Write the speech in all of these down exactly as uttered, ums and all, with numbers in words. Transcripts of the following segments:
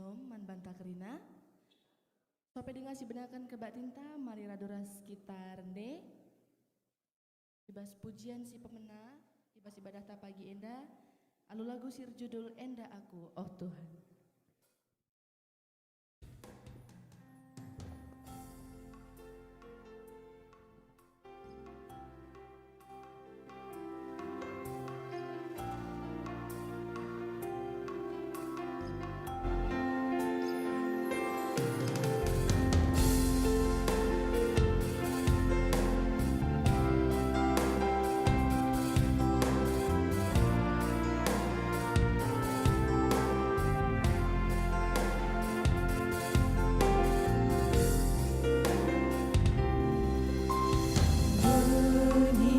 Om man banta kerina. Sope denga sibenaken kebaktinta, mari radu ras kita rende. I bas pujian si pemena, i bas ibadahta pagi enda, alu lagu si erjudul Enda Aku, Oh Tuhan. Doni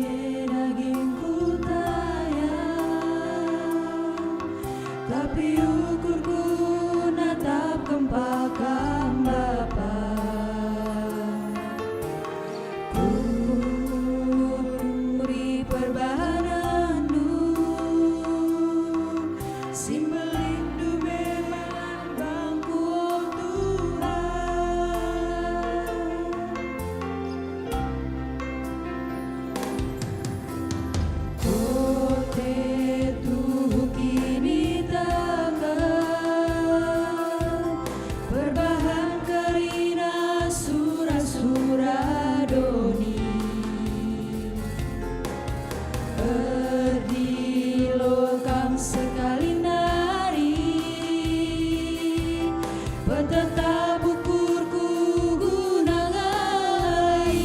e dagingku tayang, tapi ukurku natap kempak Kam, Bapa. Kuri perbahanenNdu, si mbelin dube man bangku, o Tuhan. Kote tuhu kiniteken, perbahan kerina sura-sura doni. Erdilo Kam sekali nari, petetap ukurku guna ngalai.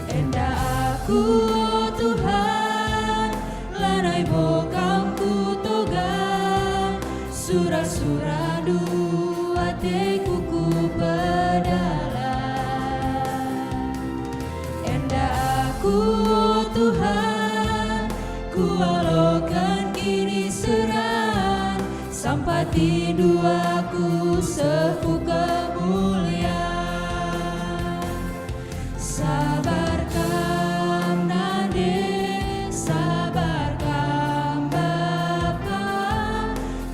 Enda aku, o Tuhan, lanai bo Kam kutoga, sura-suraNdu ateku kupedalan. Enda aku, o Tuhan, kualoken kiniseran, sampatiNdu aku seh ku kemulian. Sabar Kam nande, sabar Kam Bapa,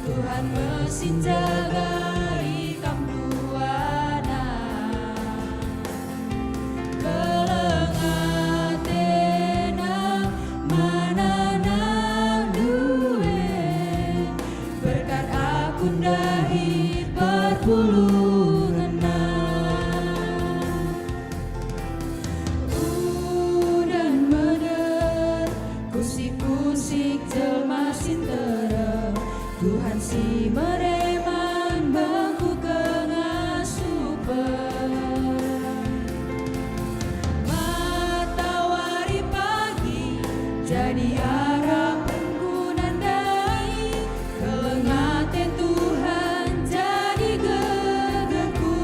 Tuhan me si njagai Kam duana. Keleng atena man anakNdu e, berkat aku ndahi perpulungenna. Udan mener, kusik-kusik jelma si nterem, Tuhan si mere man bangku kengasupen. Matawari pagi jadi arapenku nandai, keleng ate Tuhan jadi gegerku.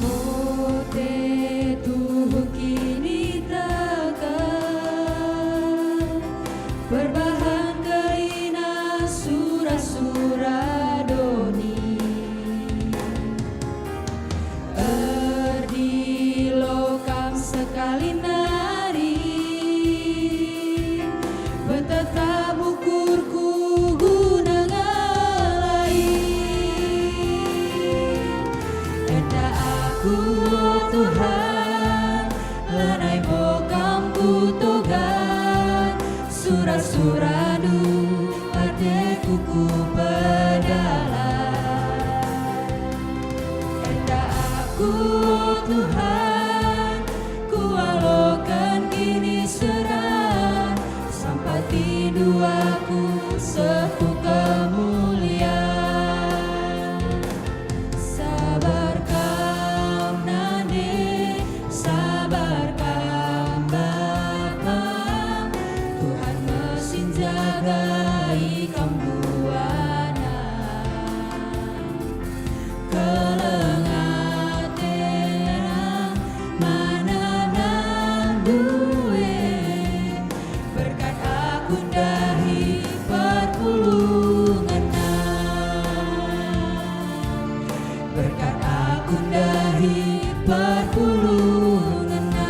Kote tuhu kiniteken, perbahan kerina sura-sura doni. Erdilo Kam sekali nari, petetap ukurku guna ngalai. Enda aku, o Tuhan, lanai bo Kam kutoga, sura-suraNdu ateku kupedalan. Enda aku, o Tuhan, kualoken kiniseran, sampatiNdu aku seh ku kemulian. Sabar Kam nande, sabar Kam Bapa. Dahi kam buana, keleng atena, mana nang due, berkat aku dahi perpulungenna, berkat aku dahi perpulungenna.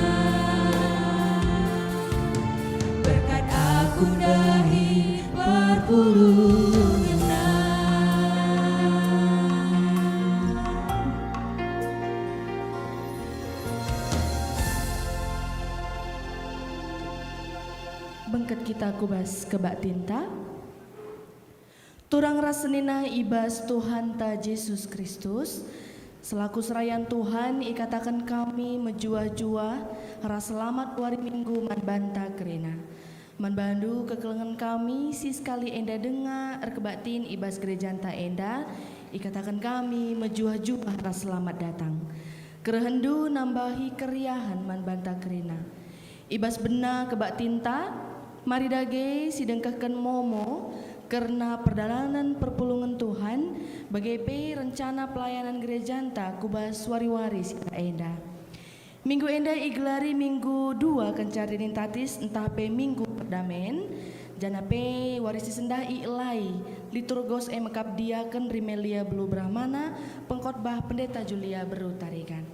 Berkat aku dahi perpulungenna. Bengket kita ku bas kebaktinta. Turang ras senina i bas Tuhanta Jesus Kristus, selaku serayan Tuhan ikataken kami mejuah-juah ras selamat wari Minggu man banta kerina. Man bandu kekelengen kami si sekali enda denga erkebaktin i bas gerejanta enda, ikataken kami mejuah-juah ras selamat datang. Kerehenndu nambahi keriahen man banta kerina. I bas bena kebaktinta, mari dage sidengkehken momo kerna perdalanen perpulungen Tuhan, bage pe rencana pelayanan gerejanta ku bas wari-wari si enda. Minggu enda igelari Minggu Dua Kenca Trinitatis ntah pe Minggu Perdamen, janah pe wari si sendah ielai liturgos e mekap diaken Rimelia Beluh Brahmana, pengkhotbah Pendeta Julia Beru Tarigan.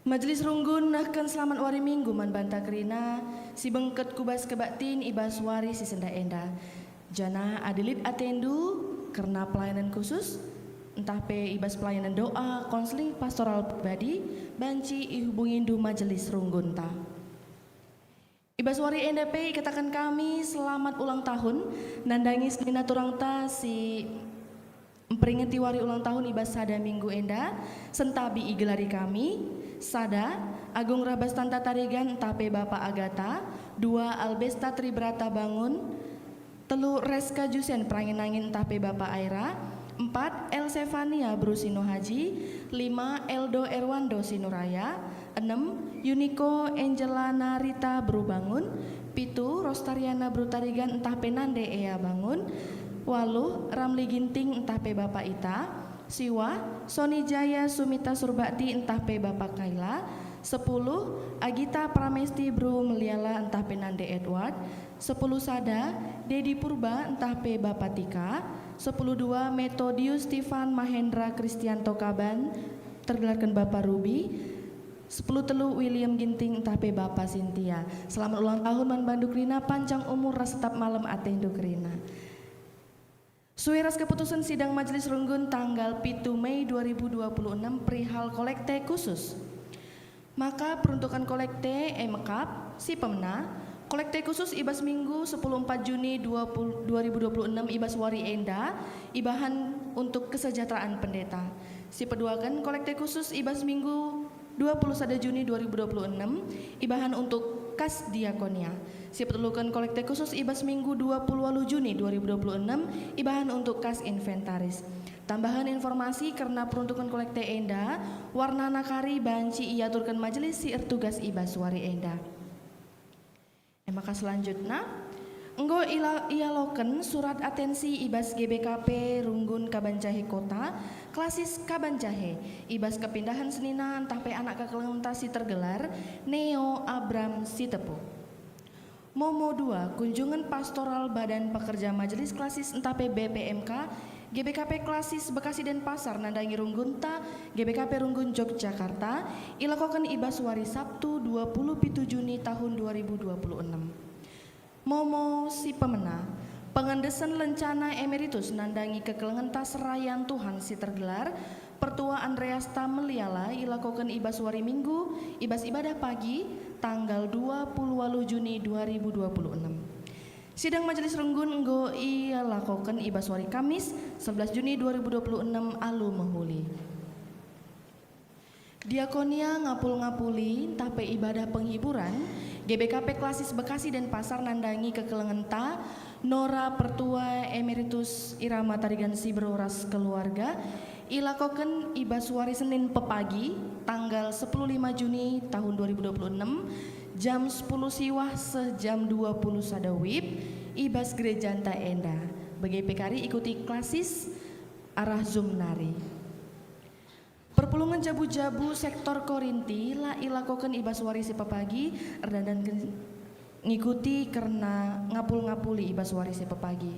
Majelis runggun nehken selamat wari Minggu man banta kerina si bengket ku bas kebaktin i bas wari si sendah enda. Janah adi lit atendu kerna pelayanan khusus, ntah pe i bas pelayanan doa, konseling pastoral pribadi, banci ihubungindu majelis runggunta. I bas wari enda pe ikataken kami selamat ulang tahun, nandangi senina turangta si mperingeti wari ulang tahun i bas sada minggu enda, sentabi igelari kami, sada, Agung Rahbastanta Tarigan ntah pe Bapa Agata, dua, Albesta Tribrata Bangun, telu, Reska Jusen Perangin-angin ntah pe Bapa Aira, empat, El Sefania Beru Sinuhaji, lima, Eldo Erwando Sinuraya, enem, Yuniko Angelana Rita Beru Bangun, pitu, Rostariana Beru Tarigan ntah pe nande Ea Bangun, waluh, Ramli Ginting ntah pe Bapa Ita, siwah, Soni Jaya Sumita Surbakti ntah pe Bapa Kaila, sepuluh, Agita Pramesti Beru Meliala ntah pe nande Edward, sepuluh sada, Dedi Purba ntah pe Bapa Tika, sepuluh dua, Metodius Stefan Mahendra Kristianto Kaban, tergelarken Bapa Rubi, sepuluh telu, William Ginting ntah pe Bapa Sintia. Selamat ulang tahun man bandu kerina, panjang umur ras tetap malem atendu kerina. Sue ras keputusen sidang Majelis Runggun tanggal pitu Mei dua ribu dua puluh enam perihal kolekte khusus. Maka peruntukan kolekte e mekap, si pemena, kolekte khusus i bas Minggu sepuluh empat Juni dua puluh, dua ribu dua puluh enam i bas wari enda ibahan untuk kesejahteraan pendeta. Si peduaken kolekte khusus i bas Minggu dua puluh sada Juni dua ribu dua puluh enam ibahan untuk kas diakonia. Si peteluken kolekte khusus i bas Minggu dua puluh waluh Juni dua ribu dua puluh enam ibahan untuk kas inventaris. Tambahen informasi kerna peruntuken kolekte enda, warnana kari banci iaturken majelis si ertugas i bas wari enda. E maka selanjutna, enggo ila-, ialoken surat atensi i bas G B K P Runggun Kaban Jahe Kota, klasis Kaban Jahe, i bas kepindahen senina ntah pe anak kekelengenta si tergelar Neo Abram Sitepu. Momo dua, kunjungen pastoral Badan Pekerja Majelis Klasis ntah pe B P M K, G B K P Klasis Bekasi Denpasar nandangi runggunta, G B K P Runggun Yogyakarta, ilakoken i bas wari Sabtu dua puluh pitu Juni tahun dua ribu dua puluh enam. Momo si pemena, pengendesen lencana emeritus nandangi kekelengenta serayan Tuhan si tergelar Pertua Andreas Tameliala ilakoken i bas wari Minggu, i bas ibadah pagi, tanggal dua puluh waluh Juni dua ribu dua puluh enam. Sidang Majelis Runggun enggo ilakoken i bas wari Kamis, sebelas Juni dua ribu dua puluh enam alu mehuli. Diakonia ngapul-ngapuli ntah pe ibadah penghiburan, G B K P Klasis Bekasi Denpasar nandangi kekelengenta Nora Pertua Emeritus Irama Tarigan Sibro ras keluarga, ilakoken i bas wari Senin pepagi, tanggal sepuluh lima Juni tahun dua ribu dua puluh enam, jam sepuluh siwah seh jam dua puluh sada wib i bas gerejanta enda. Bage pe kari ikuti klasis arah Zoom nari. Perpulungen jabu-jabu sektor Korinti la ilakoken i bas wari si pepagi, erdandanken ngikuti kerna ngapul-ngapuli i bas wari si pepagi.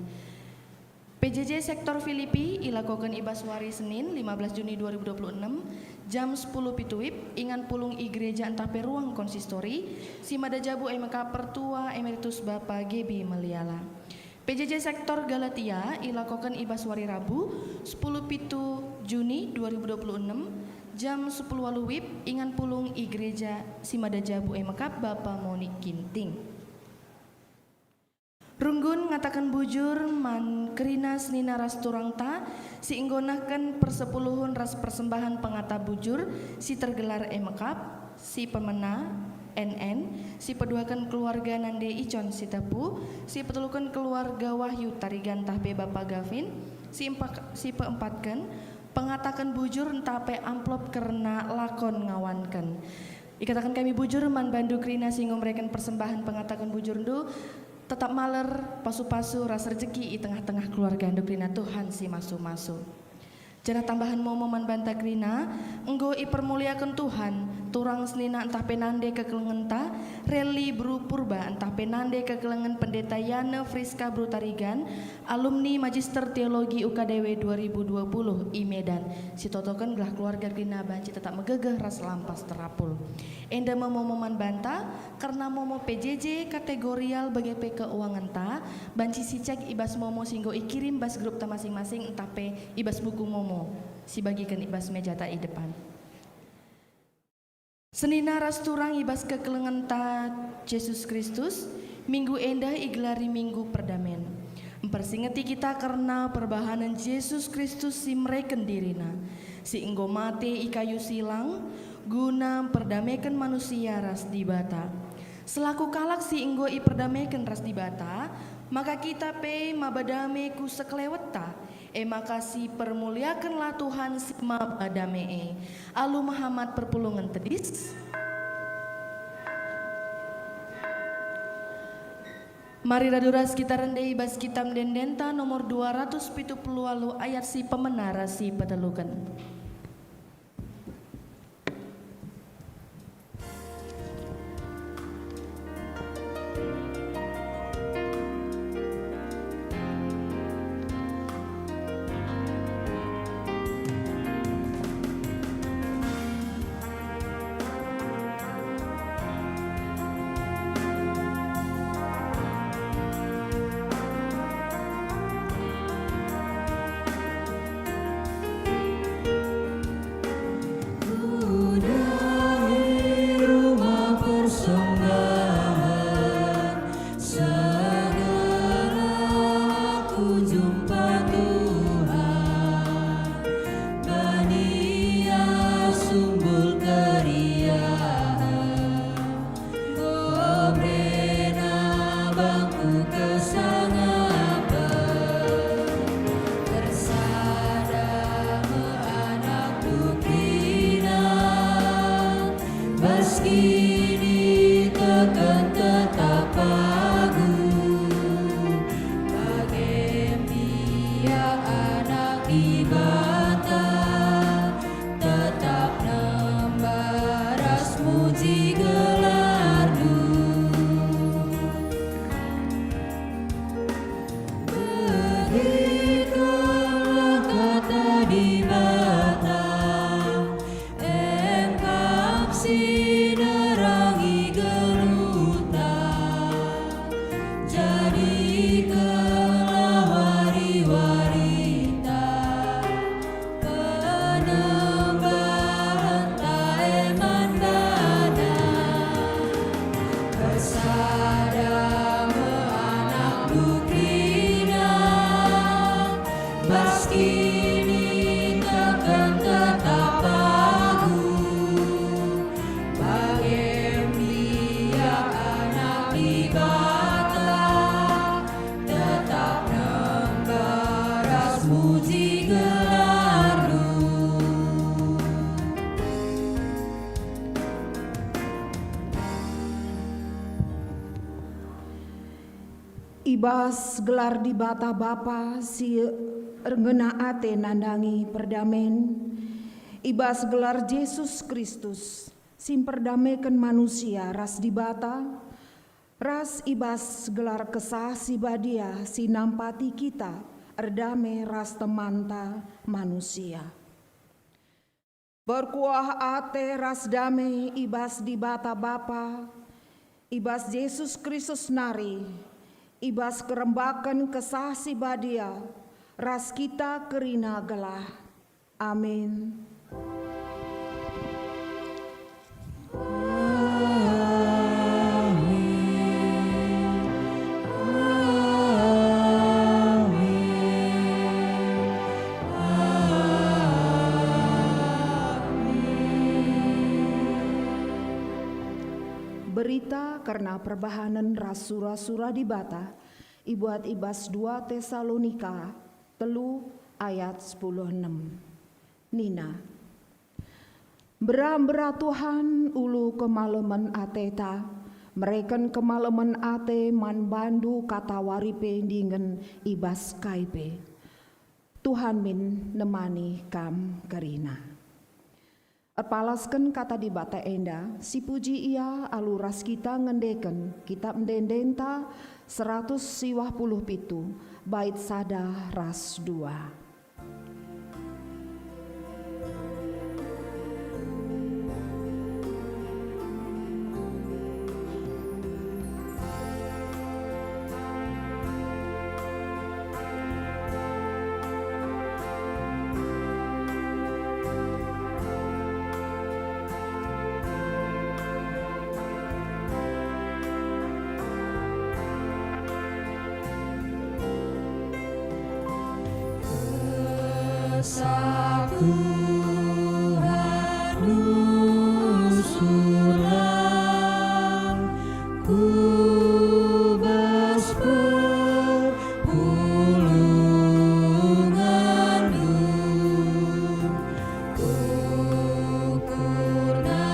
P J J sektor Filipi ilakoken i bas wari Senin, lima belas Juni dua ribu dua puluh enam, jam sepuluh pitu wib, ingan pulung i gereja ntah pe ruang konsistori, si mada jabu e maka Pertua Emeritus Bapa G B Meliala. P J J sektor Galatia ilakoken i bas wari Rabu, sepuluh pitu Juni dua ribu dua puluh enam, jam sepuluh waluh wib, ingan pulung i gereja si mada jabu e mekap Bapa Monik Ginting. Runggun ngataken bujur man kerina senina ras turangta si enggo nehken persepuluhen ras persembahen pengata bujur si tergelar e mekap, si pemena, N N, si peduaken keluarga nande Icon Sitepu, si peteluken keluarga Wahyu Tarigan ntah pe Bapa Gavin, si empak-, si peempatken pengataken bujur ntah pe amplop kerna lakon ngawanken. Ikataken kami bujur man bandu kerina si enggo mereken persembahen pengataken bujurndu, tetap maler, pasu-pasu, ras rejeki i tengah-tengah keluargandu kerina Tuhan si masu-masu. Janah tambahen momo man banta kerina, enggo ipermuliaken Tuhan, turang senina ntah pe nande kekelengenta, Reli Beru Purba ntah pe nande kekelengen Pendeta Yane Friska Beru Tarigan, alumni Magister Teologi U K D W dua ribu dua puluh i Medan, si totoken gelah keluarga kerina banci tetap megegeh ras lampas terapul. Enda me momo man banta, kerna momo P J J kategorial bage pe keuangenta, banci sicek i bas momo si enggo ikirim bas grupta masing-masing ntah pe i bas buku momo si bagiken i bas mejata i depan. Senina ras turang i bas kekelengenta Jesus Kristus, minggu enda igelari Minggu Perdamen. Mpersingeti kita kerna perbahanen Jesus Kristus si mereken diriNa, si enggo mate i kayu silang, guna mperdameken manusia ras Dibata. Selaku kalak si enggo iperdameken ras Dibata, maka kita pe maba dame ku sekelewetta, e maka sipermuliakenlah Tuhan si maba dame e. Alu mehamat perpulungen tedis. Mari radu ras kita rende i bas Kitab Ende-endenta nomor dua ratus pitu puluh waluh ayat si pemena ras si peteluken. I bas gelar Dibata Bapa si erngena ate nandangi perdamen, i bas gelar Jesus Kristus si mperdameken manusia ras Dibata, ras i bas gelar Kesah Si Badia si nampati kita erdame ras temanta manusia. Berkuah ate ras dame i bas Dibata Bapa, i bas Jesus Kristus nari, i bas kerembaken Kesah Si Badia, ras kita kerina gelah. Amin. Berita kerna perbahanen ras sura-sura Dibata ibuat i bas dua Tesalonika telu ayat sepuluh enem. Nina, "Mbera-mbera Tuhan ulu kemalemen ateta, mereken kemalemen ate man bandu katawari pe dingen i bas kai pe. Tuhan min nemani kam kerina." Erpalasken Kata Dibata enda, sipuji Ia alu ras kita ngendeken Kitap Ende-endenta seratus siwah puluh pitu, bait sada ras dua. Kesah Tuhan nusurlah ku bas perpulungenndu, ukurna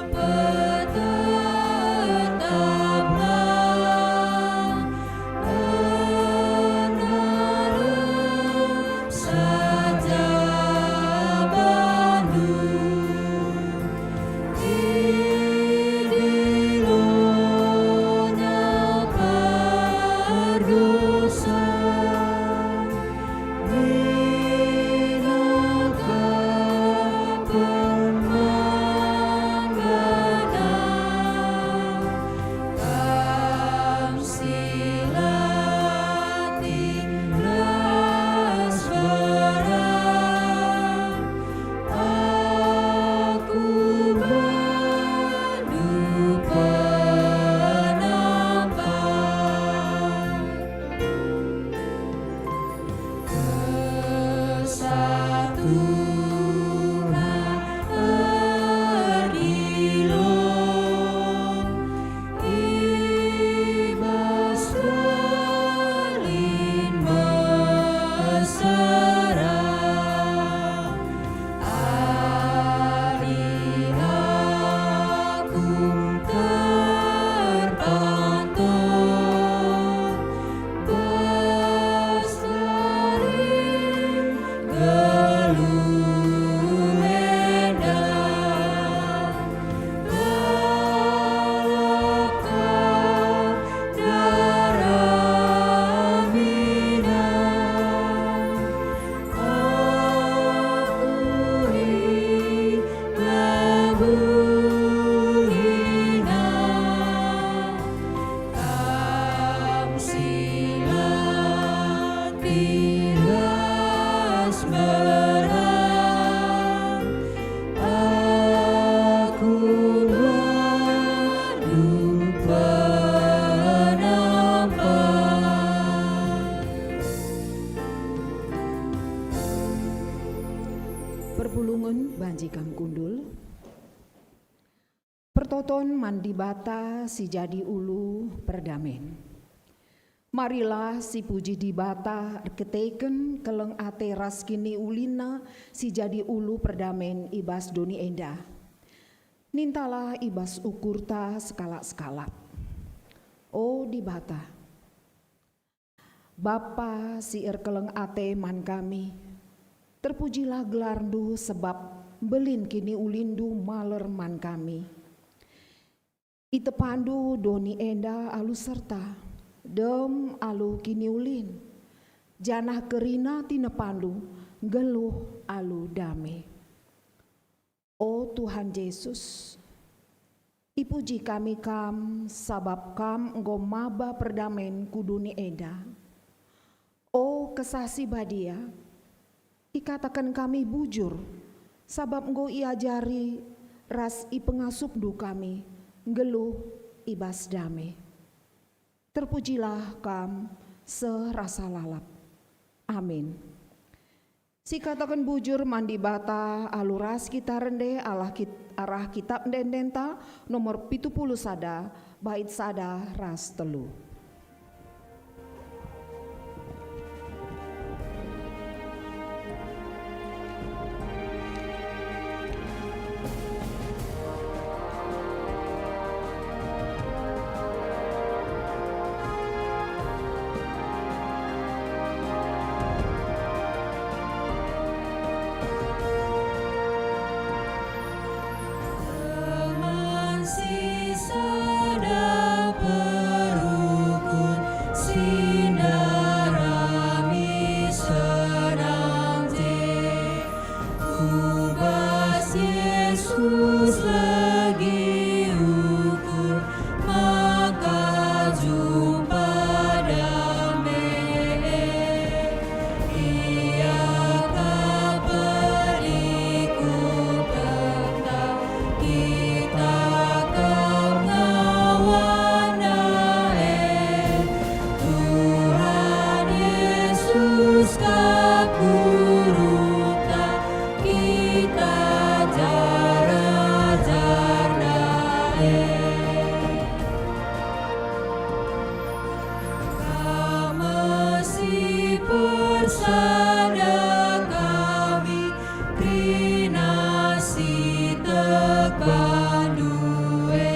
petetaplah. Saja bandu idilona perdosa, minaka permanggana. Kam si latih ras berang, aku bandu penampar. Kesah Tuhan erdilo i bas Berlin mesera. Adi aku terpantok bas dari geluh enda, lalap ka darah mina. Aku i lembur ina, kam si latih ras berang, aku bandu penampar. Perpulungen banci kam kundul. Pertoton man Dibata si jadi ulu perdamen. Marilah sipuji Dibata erkiteken keleng ate ras kiniulinNa si jadi ulu perdamen i bas doni enda. Nintalah i bas ukurta sekalak-sekalak. O Dibata, Bapa si erkeleng ate man kami, terpujilah gelarNdu sebab mbelin kiniulinNdu maler man kami. ItepaNdu doni enda alu serta, dem alu kiniulin, janah kerina tinepaNdu nggeluh alu dame. O Tuhan Jesus, ipuji kami Kam sabap Kam enggo maba perdamen ku doni enda. O Kesah Si Badia, ikataken kami bujur, sabap enggo iajari ras ipengasupNdu kami nggeluh i bas dame. Terpujilah Kam seh rasa lalap. Amin. Sikataken bujur man Dibata alu ras kita rende alah kit-, arah Kitap Ende-endenta nomor pitu puluh sada, bait sada ras telu. Teman si sada perukun si ndarami senang je. Ku bas Jesus legi ukur maka jumpa dame. Ia ka peliku tentang kita kap ngawana e. Tuhan Yesus kap gurunta, kita jar-ajar dae. Kam si persada kami kerina si tek bandu e.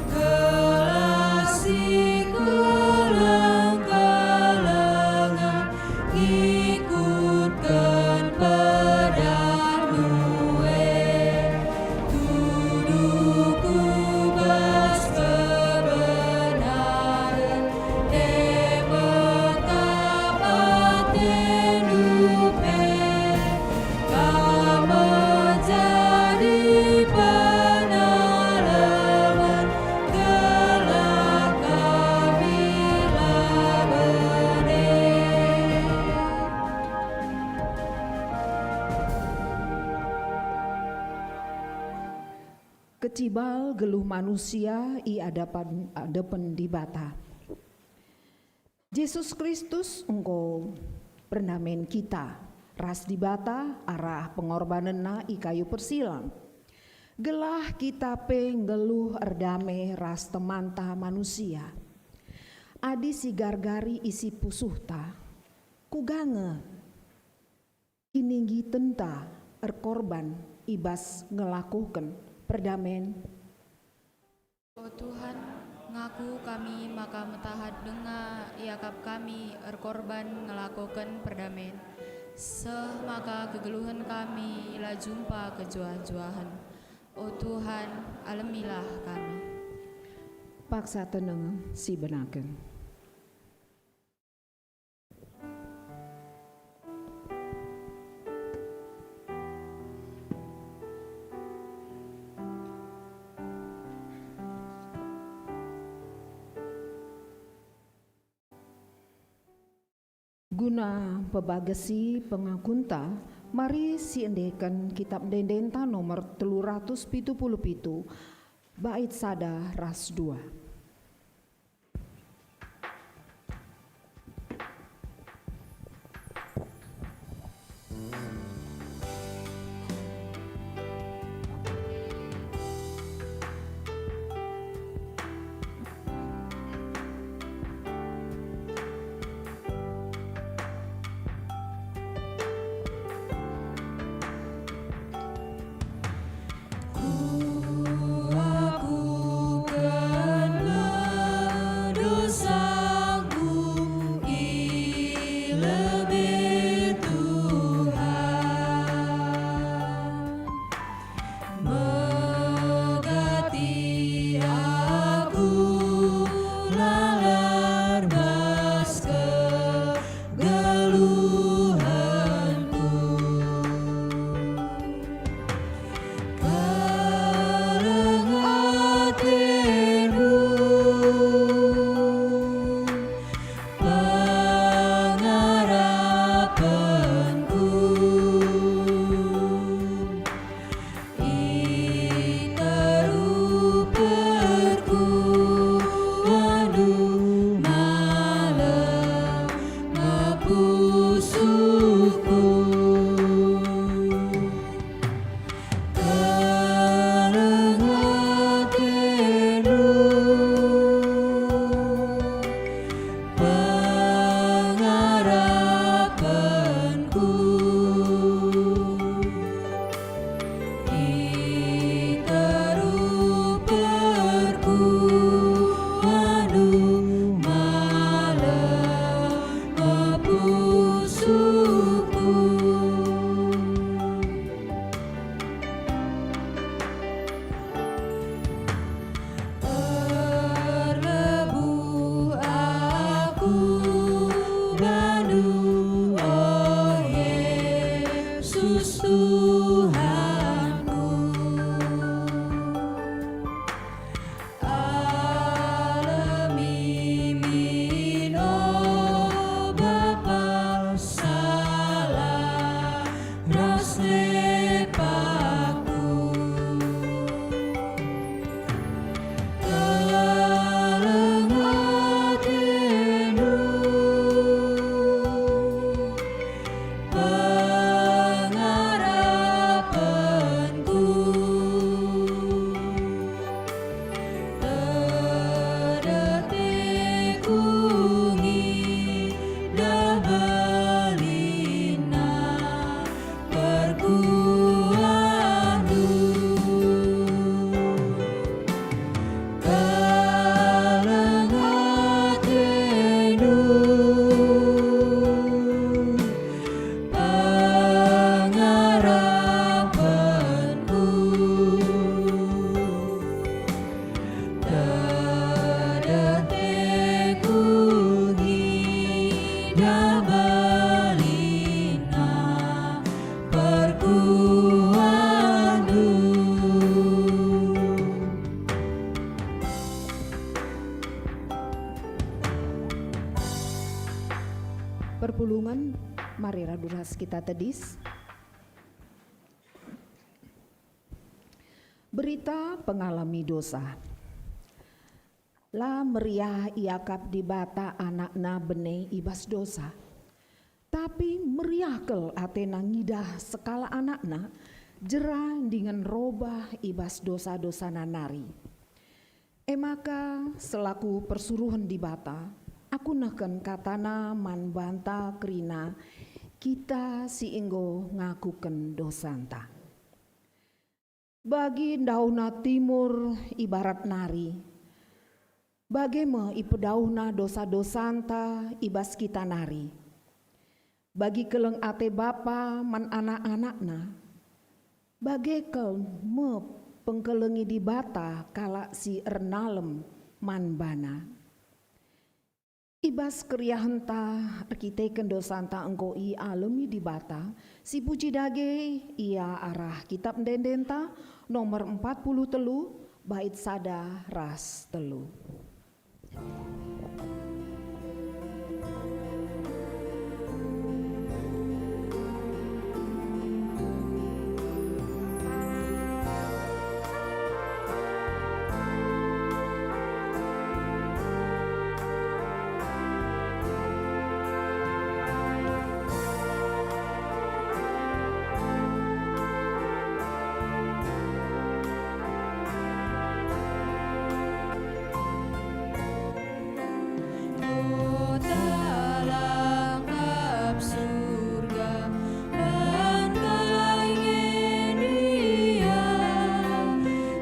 Gelah si keleng-kelengen ngikutken pedanNdu e, tuduh ku bas kebenaren, e mekap ateNdu pe. Kam jadi penelemen gelah kami la bene. Kecibal geluh manusia i adapan, adepen Dibata. Jesus Kristus enggo perdamen kita ras Dibata arah pengorbanenNa i kayu persilang, gelah kita pe nggeluh erdame ras temanta manusia. Adi sigargari isi pusuhta, kuga nge ininggitenta erkorban i bas ngelakoken perdamen? O Tuhan, ngaku kami maka metahat denga iakap kami erkorban ngelakoken perdamen, seh maka kegeluhen kami la jumpa kejuah-juahen. O Tuhan, alemilah kami. Paksa teneng sibenaken. Guna mpebagesi pengakunta, mari siendeken Kitap Ende-endenta nomor telu ratus pitu puluh pitu, bait sada ras dua. Perpulungen, mari radu ras kita tedis. Berita pengalami dosa. La meriah iakap Dibata anakna bene i bas dosa. Tapi meriah kal atena ngidah sekalak anakna jera dingen robah i bas dosa-dosana nari. E maka, selaku persuruhen Dibata, aku nehken katana man banta kerina kita si enggo ngakuken dosanta. Bagi ndauhna timur i barat nari, bage me ipedauhna dosa-dosanta i bas kita nari. Bagi keleng ate bapa man anak-anakna, bage kal me pengkelengi Dibata kalak si ernalem man baNa. I bas keriahenta erkiteken dosanta enggo ialemi Dibata, sipuji dage Ia arah Kitap Ende-endenta nomor empat puluh telu, bait sada ras telu.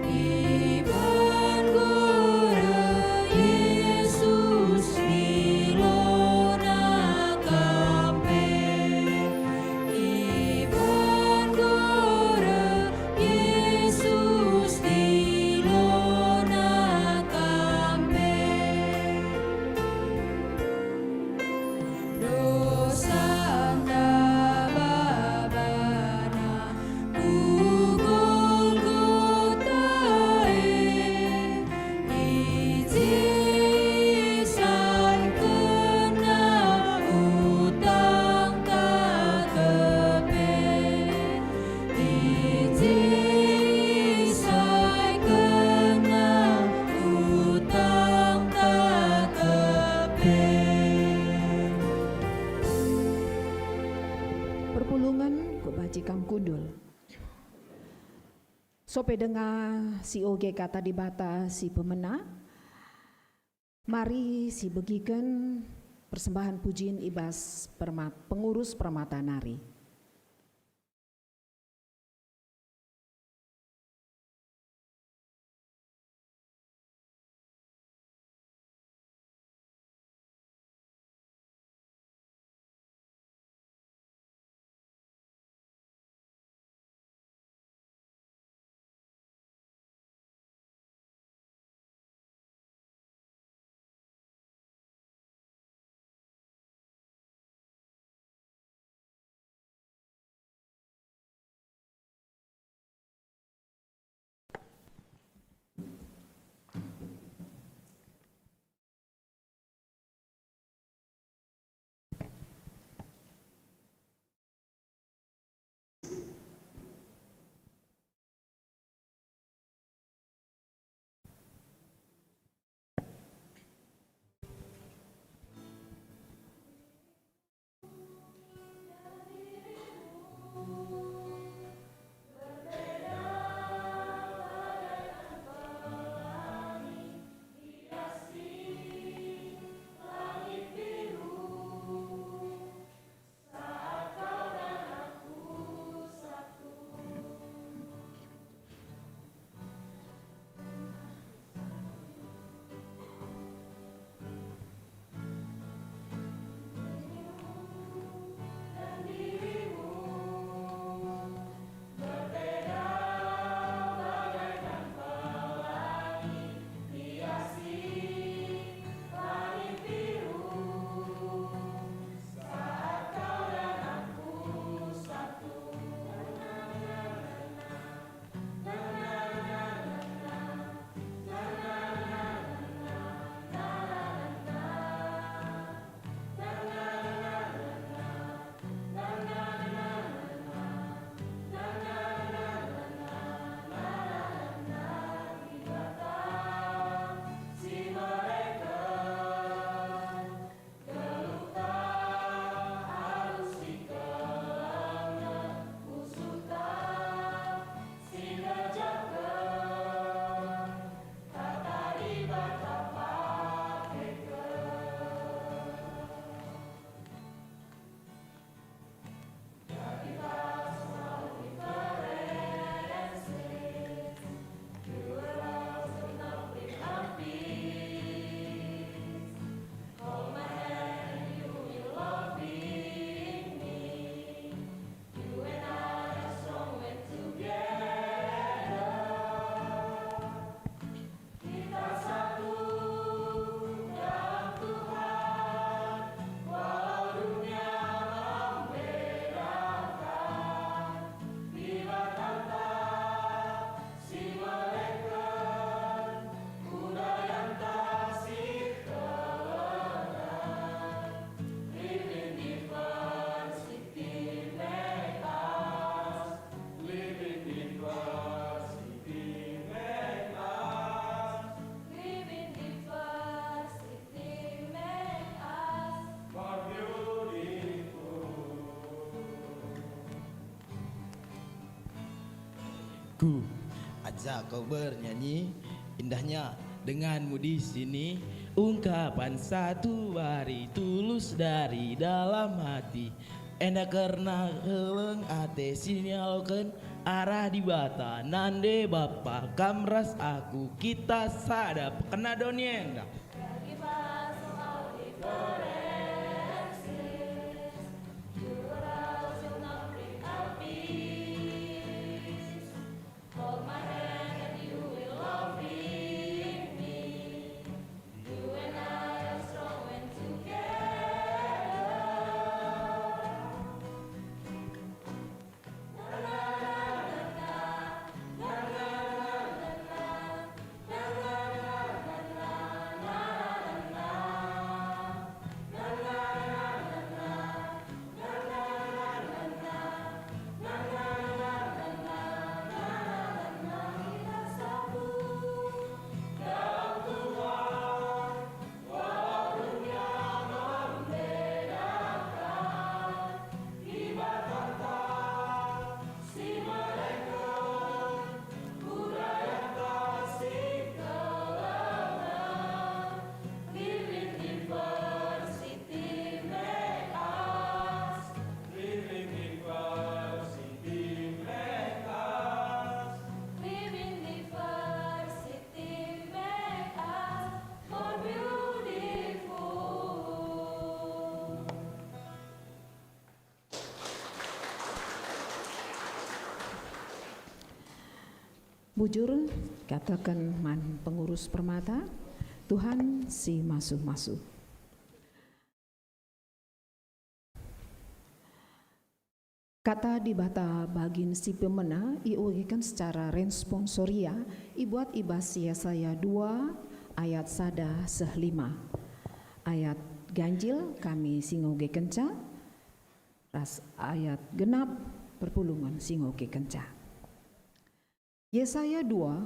Iban gore Jesus tilona kam pe. Dosanta babana ku Golgota e. I je isehkenNa utangta kepe. I je isehkenNa utangta kepe. Perpulungen ku banci kam kundul. Sope denga sioge kata Dibata si pemena, mari sibegiken persembahen pujin i bas permat-, pengurus permata nari. Ku ajak kau bernyanyi, indahnya denganmu di sini. Ungkapan satu bari tulus dari dalam hati. Enda kerna keleng ate si nialoken arah Dibata, nande Bapa, kam ras aku, kita sada pekena doni enda. Bujur, kataken man pengurus Permata, Tuhan si masu-masu. Kata Dibata bagin si pemena iogeken secara responsoria, ibuat i bas Yesaya dua ayat sada seh lima. Ayat ganjil kami si ngogekenca, ras ayat genap perpulungen si ngogekenca. Yesaya dua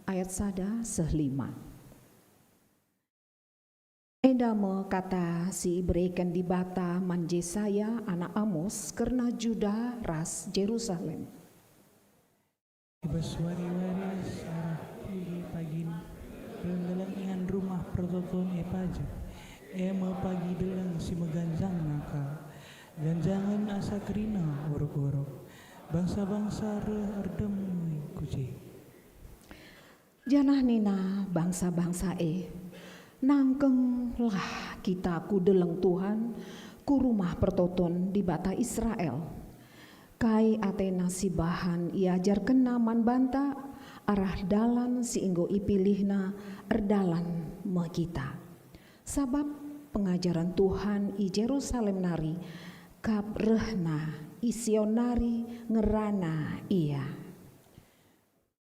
ayat sada seh lima. Enda me kata si ibereken Dibata man Jesaya anak Amos kerna Juda ras Jerusalem. I bas wari-wari si arah pagi-pagin, deleng-deleng ingan Rumah Pertoton e pajek, e me pagi deleng si meganjangna ka. Ganjangen asa kerina orok-orok, bangsa-bangsa reh erdem ku je. Janah nina bangsa-bangsa e, "Nangkenglah kita ku deleng Tuhan, ku Rumah Pertoton Dibata Israel. Kai atena si bahan iajarkenNa man banta, arah dalan si enggo ipilihNa erdalan me kita. Sabap pengajaren Tuhan i Jerusalem nari, kap rehNa i Sion nari ngerana Ia."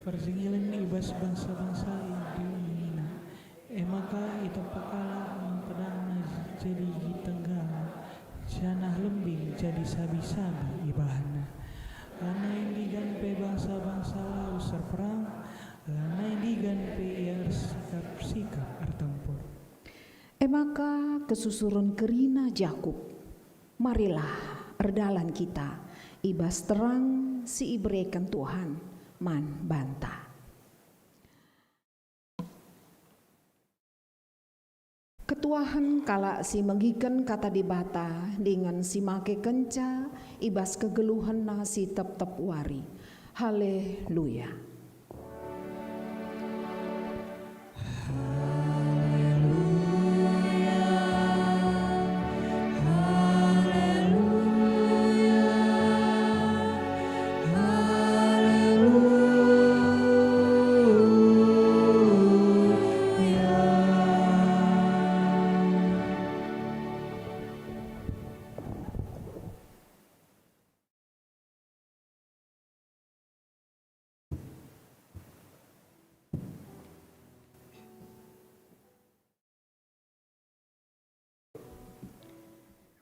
Persengilen i bas bangsa-bangsa e nina, e maka itapa kalak man pedangna jadi tenggala, janah lembing jadi sabi-sabi ibahanna. Lanai ndigan pe bangsa-bangsa lawes erperang, lanai ndigan pe ia ersikap-sikap ertempur. E maka kesusuren kerina Jakup, marilah erdalan kita i bas terang si ibereken Tuhan man banta. Ketuahen kalak si megiken Kata Dibata dingen si makekenca i bas kegeluhenna si tep-tep wari. Haleluya!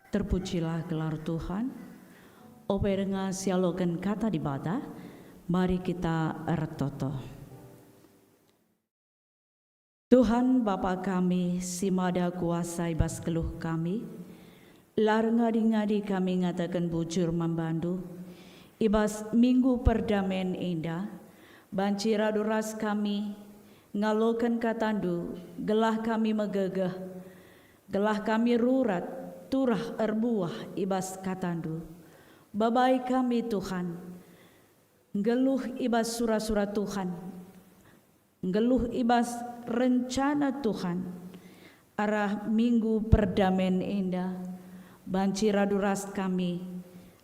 Terpujilah gelar Tuhan. Ope denga sialoken Kata Dibata, mari kita ertoto. Tuhan, Bapa kami si mada kuasa i bas geluh kami, la erngadi-ngadi kami ngataken bujur man bandu. I bas Minggu Perdamen enda, Banci radu ras kami ngaloken katandu, gelah kami megegeh, gelah kami rurat turah erbuah i bas katandu. Babai kami, Tuhan, nggeluh i bas sura-sura Tuhan, nggeluh i bas rencana Tuhan arah Minggu Perdamen enda, banci radu ras kami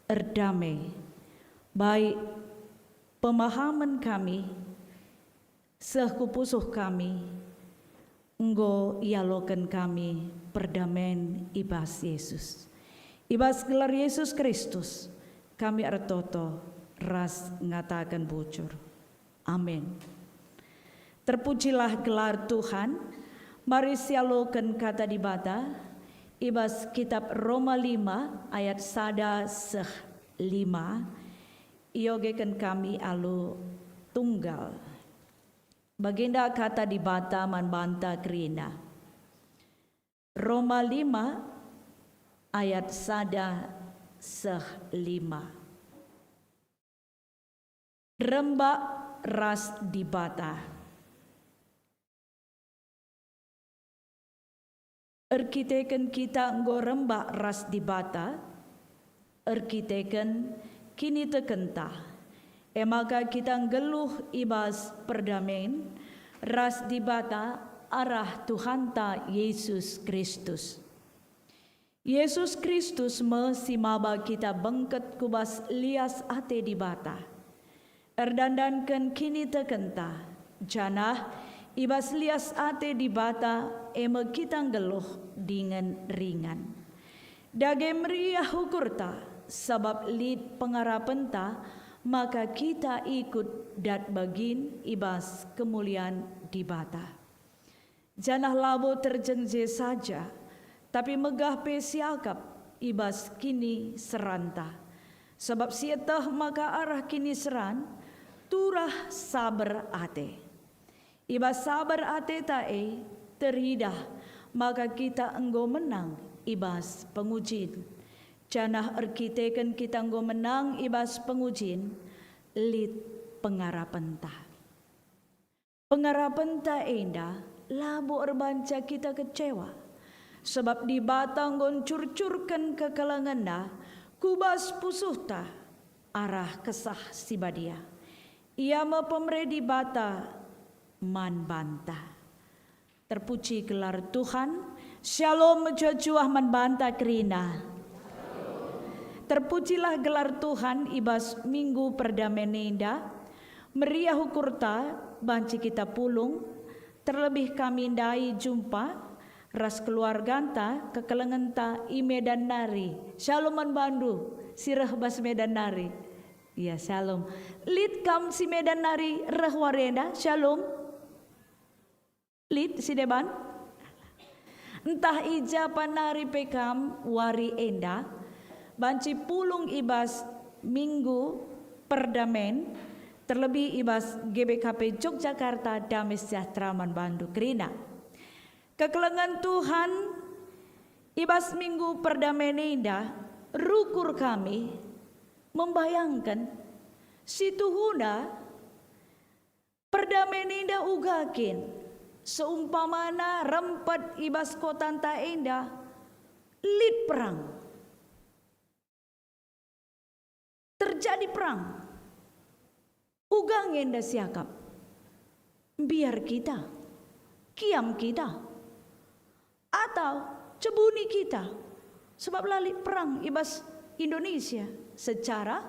erdame. Bai pemahamen kami seh ku pusuh kami, enggo ialoken kami perdamen i bas Yesus. I bas gelar Yesus Kristus, kami ertoto ras ngataken bujur. Amin. Terpujilah gelar Tuhan. Mari sialoken Kata Dibata i bas Kitab Roma lima ayat sada seh lima, iogeken kami alu tunggal. Bagenda Kata Dibata man banta kerina. Roma lima ayat sada seh lima. Rembak ras Dibata. Erkiteken kita enggo rembak ras Dibata, erkiteken kinitekenta, e maka kita nggeluh i bas perdamen ras Dibata arah Tuhanta Yesus Kristus. Yesus Kristus me si maba kita bengket ku bas lias ate Dibata, erdandanken kinitekenta, janah i bas lias ate Dibata e me kita nggeluh dingen ringan. Dage meriah ukurta, sabap lit pengarapenta maka kita ikut dat bagin i bas kemulian Dibata. Janah labo terjeng je saja, tapi megah pe siakap i bas kiniseranta. Sabap sieteh maka arah kiniseran turah saber ate. I bas saber ateta e teridah maka kita enggo menang i bas pengujin. Janah erkiteken kita enggo menang i bas pengujin, lit pengarapenta. Pengarapenta enda labo erbanca kita kecewa, sabap Dibata enggo ncurcurken kekelengenNa ku bas pusuhta arah Kesah Si Badia. Ia me pemere Dibata man banta. Terpuji gelar Tuhan. Shalom mejuah-juah man banta kerina. Terpujilah gelar Tuhan i bas Minggu Perdamen enda. Meriah ukurta banci kita pulung, terlebih kami ndai jumpa ras keluarganta, kekelengenta i Medan nari. Shalom man bandu si reh bas Medan nari. Ya, shalom. Lit kam si Medan nari reh wari enda? Shalom. Lit si deban? Ntah i ja pa nari pe kam wari enda, banci pulung i bas Minggu Perdamen, terlebih i bas G B K P Yogyakarta, dame sejahtera man bandu kerina. Kekelengen Tuhan, i bas Minggu Perdamen enda, rukur kami membayangken situhuna perdamen enda uga kin, seumpamana rempet i bas kotanta enda lit perang. Terjadi perang. Uga nge enda siakap? Mbiar kita? Kiam kita? Atau cebuni kita? Sebab la lit perang i bas Indonesia secara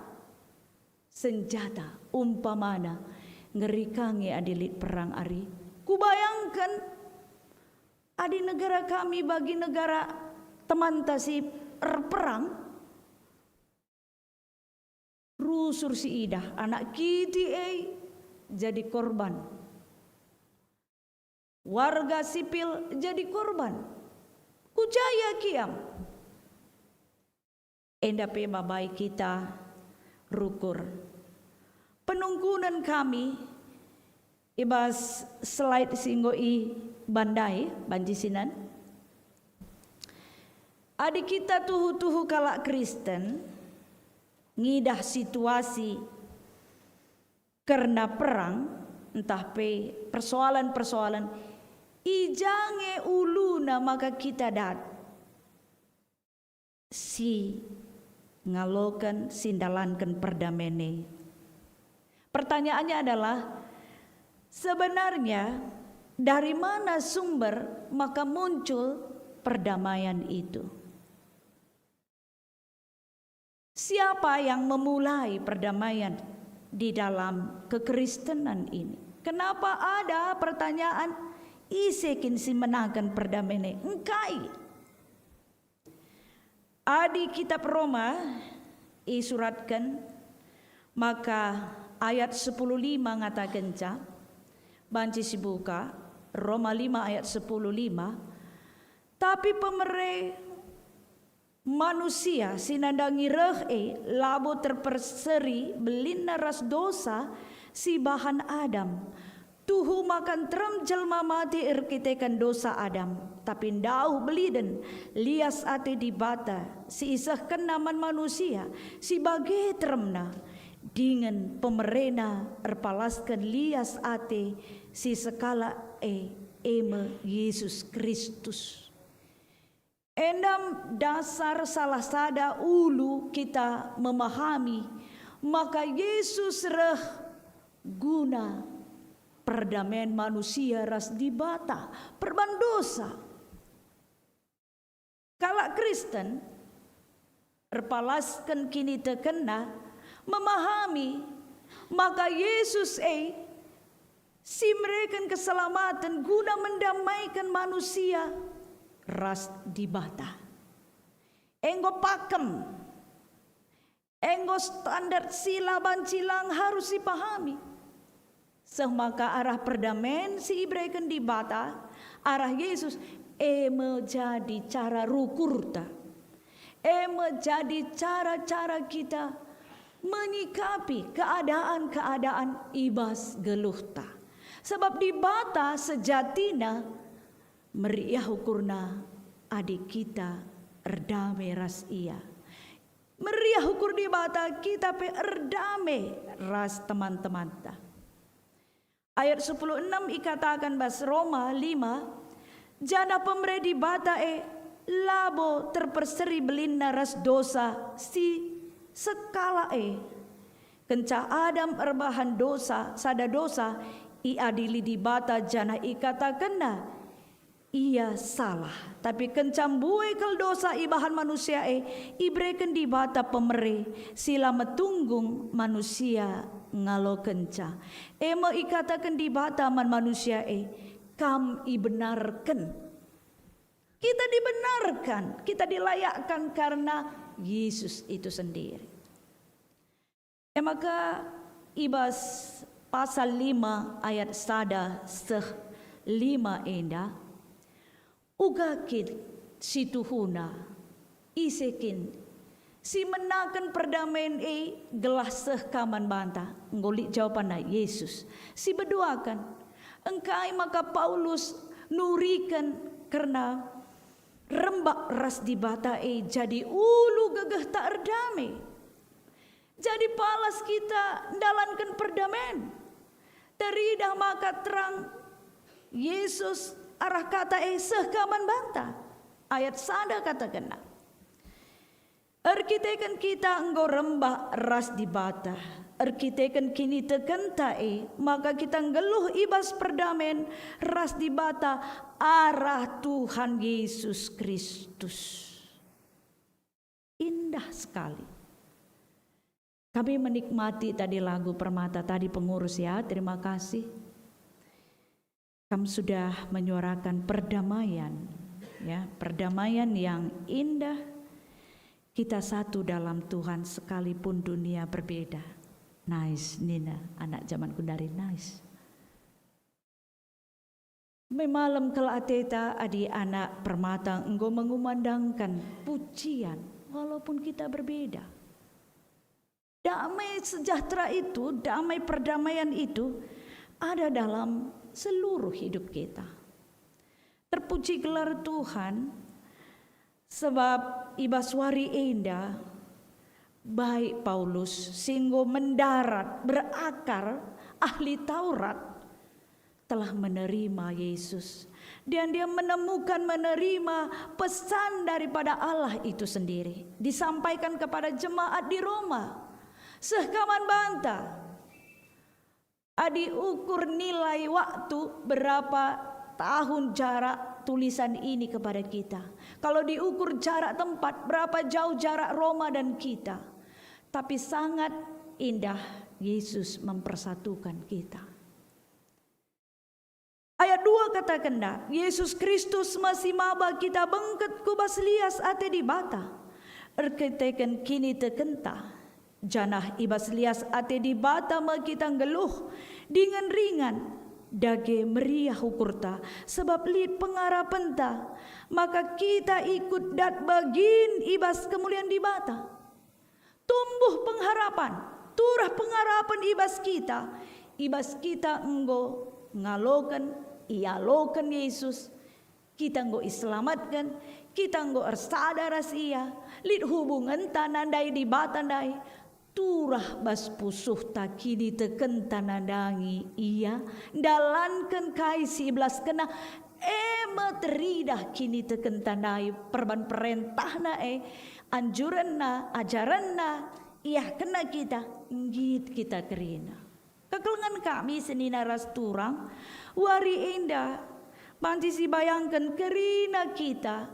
senjata, umpamana, ngeri ka nge adi lit perang ari. Kubayangken adi negara kami bagi negara temanta si erperang, rusur si idah, anak kiti e jadi korban. Warga sipil jadi korban. Ku ja ia kiam? Enda pe babai kita rukur. Penungkunen kami i bas slide si enggo iban ndai banci sinan. Adi kita tuhu-tuhu kalak Kristen ngidah situasi kerna perang, ntah pe persoalan-persoalan, i ja nge uluna maka kita dat si ngaloken, si ndalanken perdamen e. Pertanyaannya adalah, sebenarnya dari mana sumber maka muncul perdamaian itu? Siapa yang memulai perdamaian di dalam kekristenan ini? Kenapa ada pertanyaan, "Ise kin si menaken perdamaian e?" Engkai? Adi kitab Roma isuratken, maka ayat sepuluh lima ngatakenca, banci sibuka, Roma lima ayat sepuluh lima, "Tapi pemere manusia si nandangi reh e labo terperseri belinna ras dosa si ibahan Adam. Tuhu maka nterem jelma mate erkiteken dosa Adam, tapi ndauh beliden lias ate Dibata si isehkenNa man manusia si bage teremna, dingen pemereNa erpalasken lias ate si sekalak e, e me Jesus Kristus." Enda dasar salah sada ulu kita memahami maka Jesus reh guna perdamen manusia ras Dibata, perban dosa. Kalak Kristen erpalasken kinitekenna memahami maka Jesus e si mereken keselamaten guna mendamaiken manusia ras Dibata. Enggo pakem, enggo standar si la banci lang harus ipahami. Seh maka arah perdamen si ibereken Dibata, arah Jesus, e me jadi cara rukurta. E me jadi cara-cara kita menyikapi keadaan-keadaan i bas geluhta. Sebab Dibata sejatina meriah ukurna adi kita erdame ras Ia. Meriah ukur Dibata kita pe erdame ras teman-temanta. Ayat sepuluh enam ikataken bas Roma lima, "Janah pemere Dibata e labo terperseri belinna ras dosa si sekalak e. Kenca Adam erbahan dosa, sada dosa, iadili Dibata janah ikatakenNa, 'Ia salah.' Tapi kenca mbue kal dosa ibahan manusia e, ibereken Dibata pemere si la metunggung manusia ngalokenca. E me ikataken Dibata man manusia e, 'Kam ibenarken.'" Kita dibenarkan, kita dilayakkan karena Yesus itu sendiri. E maka i bas pasal lima ayat sada seh lima enda, uga kin si tuhuna, ise kin si menaken perdamen e gelah seh ka man banta? Enggo lit jawabanna, Yesus. Si beduaken, engkai maka Paulus nuriken kerna rembak ras Dibata e jadi ulu gegehta erdame? Jadi palas kita ndalanken perdamen. Teridah maka terang Yesus arah kata e seh ka man banta. Ayat sada katakenna, "Erkiteken kita enggo rembak ras Dibata, erkiteken kinitekenta e, maka kita nggeluh i bas perdamen ras Dibata arah Tuhan Yesus Kristus." Indah sekali. Kami menikmati tadi lagu Permata tadi, pengurus, ya, terima kasih. Kam sudah menyuarakan perdamaian, ya, perdamaian yang indah. Kita satu dalam Tuhan sekalipun dunia berbeda. Nice, nina anak zaman gundari, nice. Me malem kal ateta adi anak Permata enggo mengumandangkan pujian, walaupun kita berbeda. Damai sejahtera itu, damai perdamaian itu ada dalam seluruh hidup kita. Terpuji gelar Tuhan, sebab i bas wari enda, baik Paulus si enggo mendarat, berakar, ahli Taurat telah menerima Yesus, dan dia menemukan, menerima pesan daripada Allah itu sendiri disampaikan kepada jemaat di Roma. Seh ka man banta, adi ukur nilai waktu, berapa tahun jarak tulisan ini kepada kita. Kalau diukur jarak tempat, berapa jauh jarak Roma dan kita. Tapi sangat indah Yesus mempersatukan kita. Ayat dua katakenna, "Yesus Kristus me si maba kita bengket ku bas lias ate Dibata. Erkiteken kinitekenta, janah i bas lias ate Dibata me kita nggeluh, dingen ringan, dage meriah ukurta, sebab lit pengarapenta, maka kita ikut dat bagin i bas kemulian Dibata." Tumbuh pengharapan, turah pengharapan i bas kita, i bas kita enggo ngaloken, ialoken Yesus, kita enggo iselamatken, kita enggo ersada ras Ia, lit hubungenta nandai Dibata ndai, turah bas pusuhta kinitekenta nandangi Ia, ndalanken kai si ibelaskenNa, e me teridah kinitekenta ndai perban perentahNa e, anjurenNa, ajarenNa, iahkenNa kita, nggit kita kerina. Kekelengen kami senina ras turang, wari enda banci sibayangken kerina kita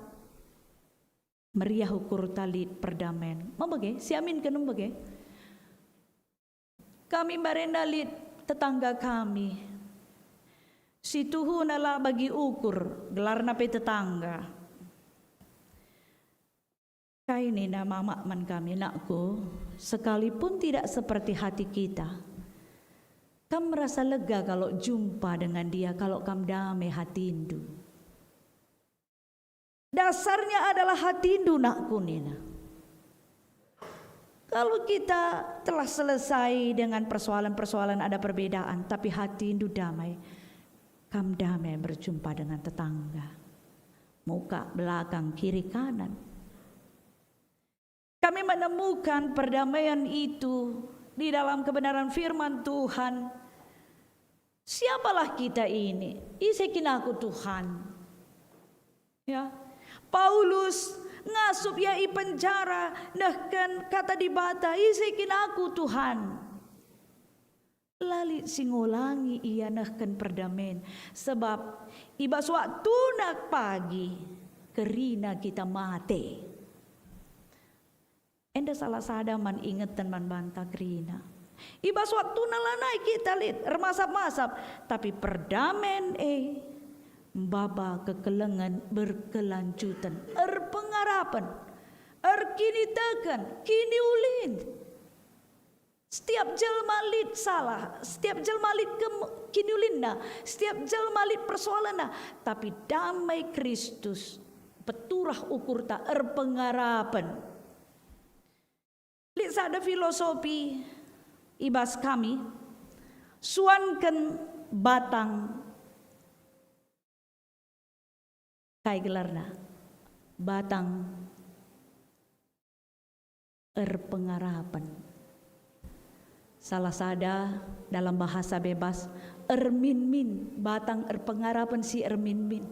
meriah ukurta lit perdamen. Mebege, siaminken mebege. Kami mbarenda lit tetangga kami. Situhuna la bagi ukur, gelarna pe tetangga. Kai nina mama man kami, "Nakku, sekalipun tidak seperti hati kita, kam merasa lega kalau jumpa dengan dia, kalau kam dame hatindu. Dasarnya adalah hatindu, nakku," nina. Kalau kita telah selesai dengan persoalan-persoalan, ada perbedaan, tapi hatindu damai, kam damai berjumpa dengan tetangga. Muka, belakang, kiri, kanan. Kami menemukan perdamaian itu di dalam kebenaran firman Tuhan. Siapalah kita ini? Ise kin aku, Tuhan? Ya. Paulus ngasup ia i penjara, nehken kata Dibata, "Ise kin aku, Tuhan?" La lit si ngulangi ia nehken perdamen, sebab i bas waktuna pagi kerina kita mate. Enda salah sada man ingeten man banta kerina. I bas waktuna lanai kita lit ermasap-masap, tapi perdamen e maba kekelengen berkelanjutan, erpengarapen, erkiniteken, kiniulin. Setiap jelma lit salah, setiap jelma lit kem-, kiniulinna, setiap jelma lit persoalenna, tapi damai Kristus peturah ukurta erpengarapen. Lit sada filosofi i bas kami, suanken batang, kai gelarna? Batang erpengarapen. Salah sada dalam bahasa bebas, erminmin, batang erpengarapen si erminmin.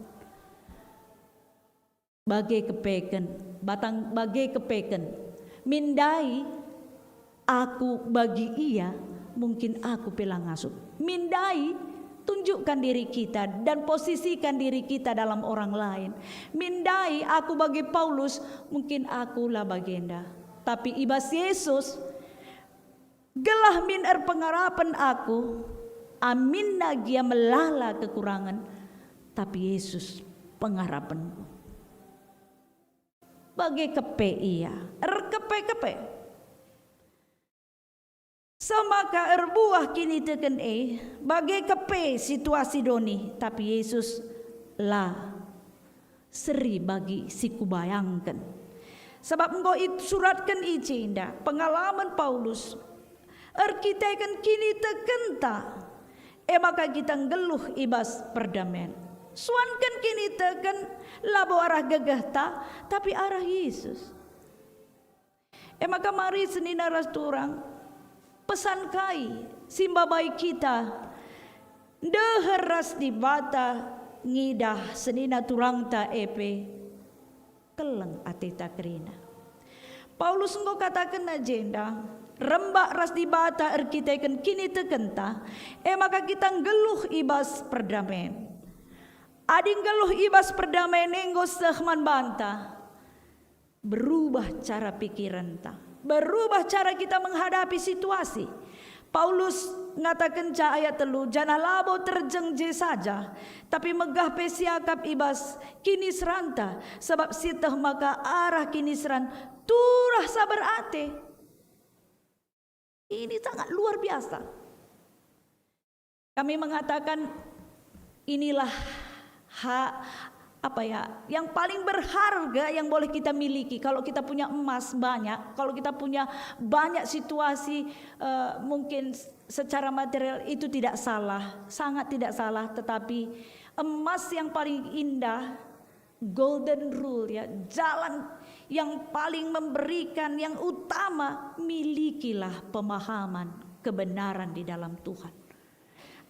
Bage kepeken, batang bage kepeken. Min ndai aku bagi ia, mungkin aku pe la ngasup. Min ndai tunjukkan diri kita dan posisikan diri kita dalam orang lain. Min ndai aku bagi Paulus, mungkin aku la bagenda. Tapi i bas Yesus, gelah min erpengarapen aku, aminna gia melala kekurangen, tapi Yesus pengarapenku. Bage kepe ia, erkepe-kepe. Semaka erbuah kiniteken e, bage kepe situasi doni, tapi Yesus la seri bagi si kubayangken. Sabap enggo isuratken i jenda pengalamen Paulus, erkiteken kinitekenta, e maka kita nggeluh i bas perdamen. Suanken kiniteken labo arah gegehta, tapi arah Yesus. E maka mari senina ras turang, pesan kai Si mbabai kita ndeher ras Dibata ngidah senina turangta e pe keleng ateta kerina. Paulus enggo katakenna jenda, rembak ras Dibata erkiteken kinitekenta, e maka kita nggeluh i bas perdamen. Adi nggeluh i bas perdamen e enggo seh man banta, berubah cara pikirenta, berubah cara kita menghadapi situasi. Paulus ngatakenca ayat telu, "Janah labo terjeng je saja, tapi megah pe siakap i bas kiniseranta, sabap sieteh maka arah kiniseran turah saber ate." Ini sangat luar biasa. Kami mengatakan, inilah hak, apa ya, yang paling berharga yang boleh kita miliki. Kalau kita punya emas banyak, kalau kita punya banyak situasi, eh, mungkin s-, secara material itu tidak salah, sangat tidak salah, tetapi emas yang paling indah, golden rule, ya, jalan yang paling memberikan, yang utama, milikilah pemahaman kebenaran di dalam Tuhan.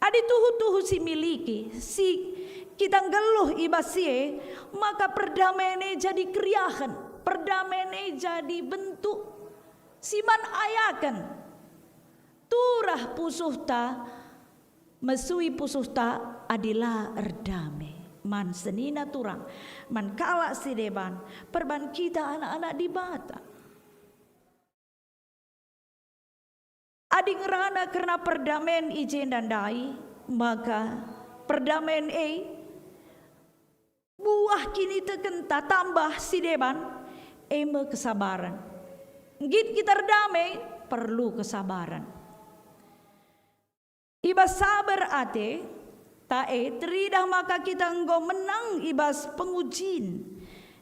Adi tuhu-tuhu si miliki, si kita nggeluh i bas si e, maka perdamen e jadi keriahen, perdamen e jadi bentuk si man ayaken. Turah pusuhta, mesui pusuhta adi la erdame man senina turang, man kalak si deban, perban kita anak-anak Dibata. Adi ngerana kerna perdamen i jenda ndai, maka perdamen e buah kinitekenta tambah si deban, e me kesabaren. Nggit kita erdame, perlu kesabaren. I bas saber ate, ta e, teridah maka kita enggo menang i bas pengujin,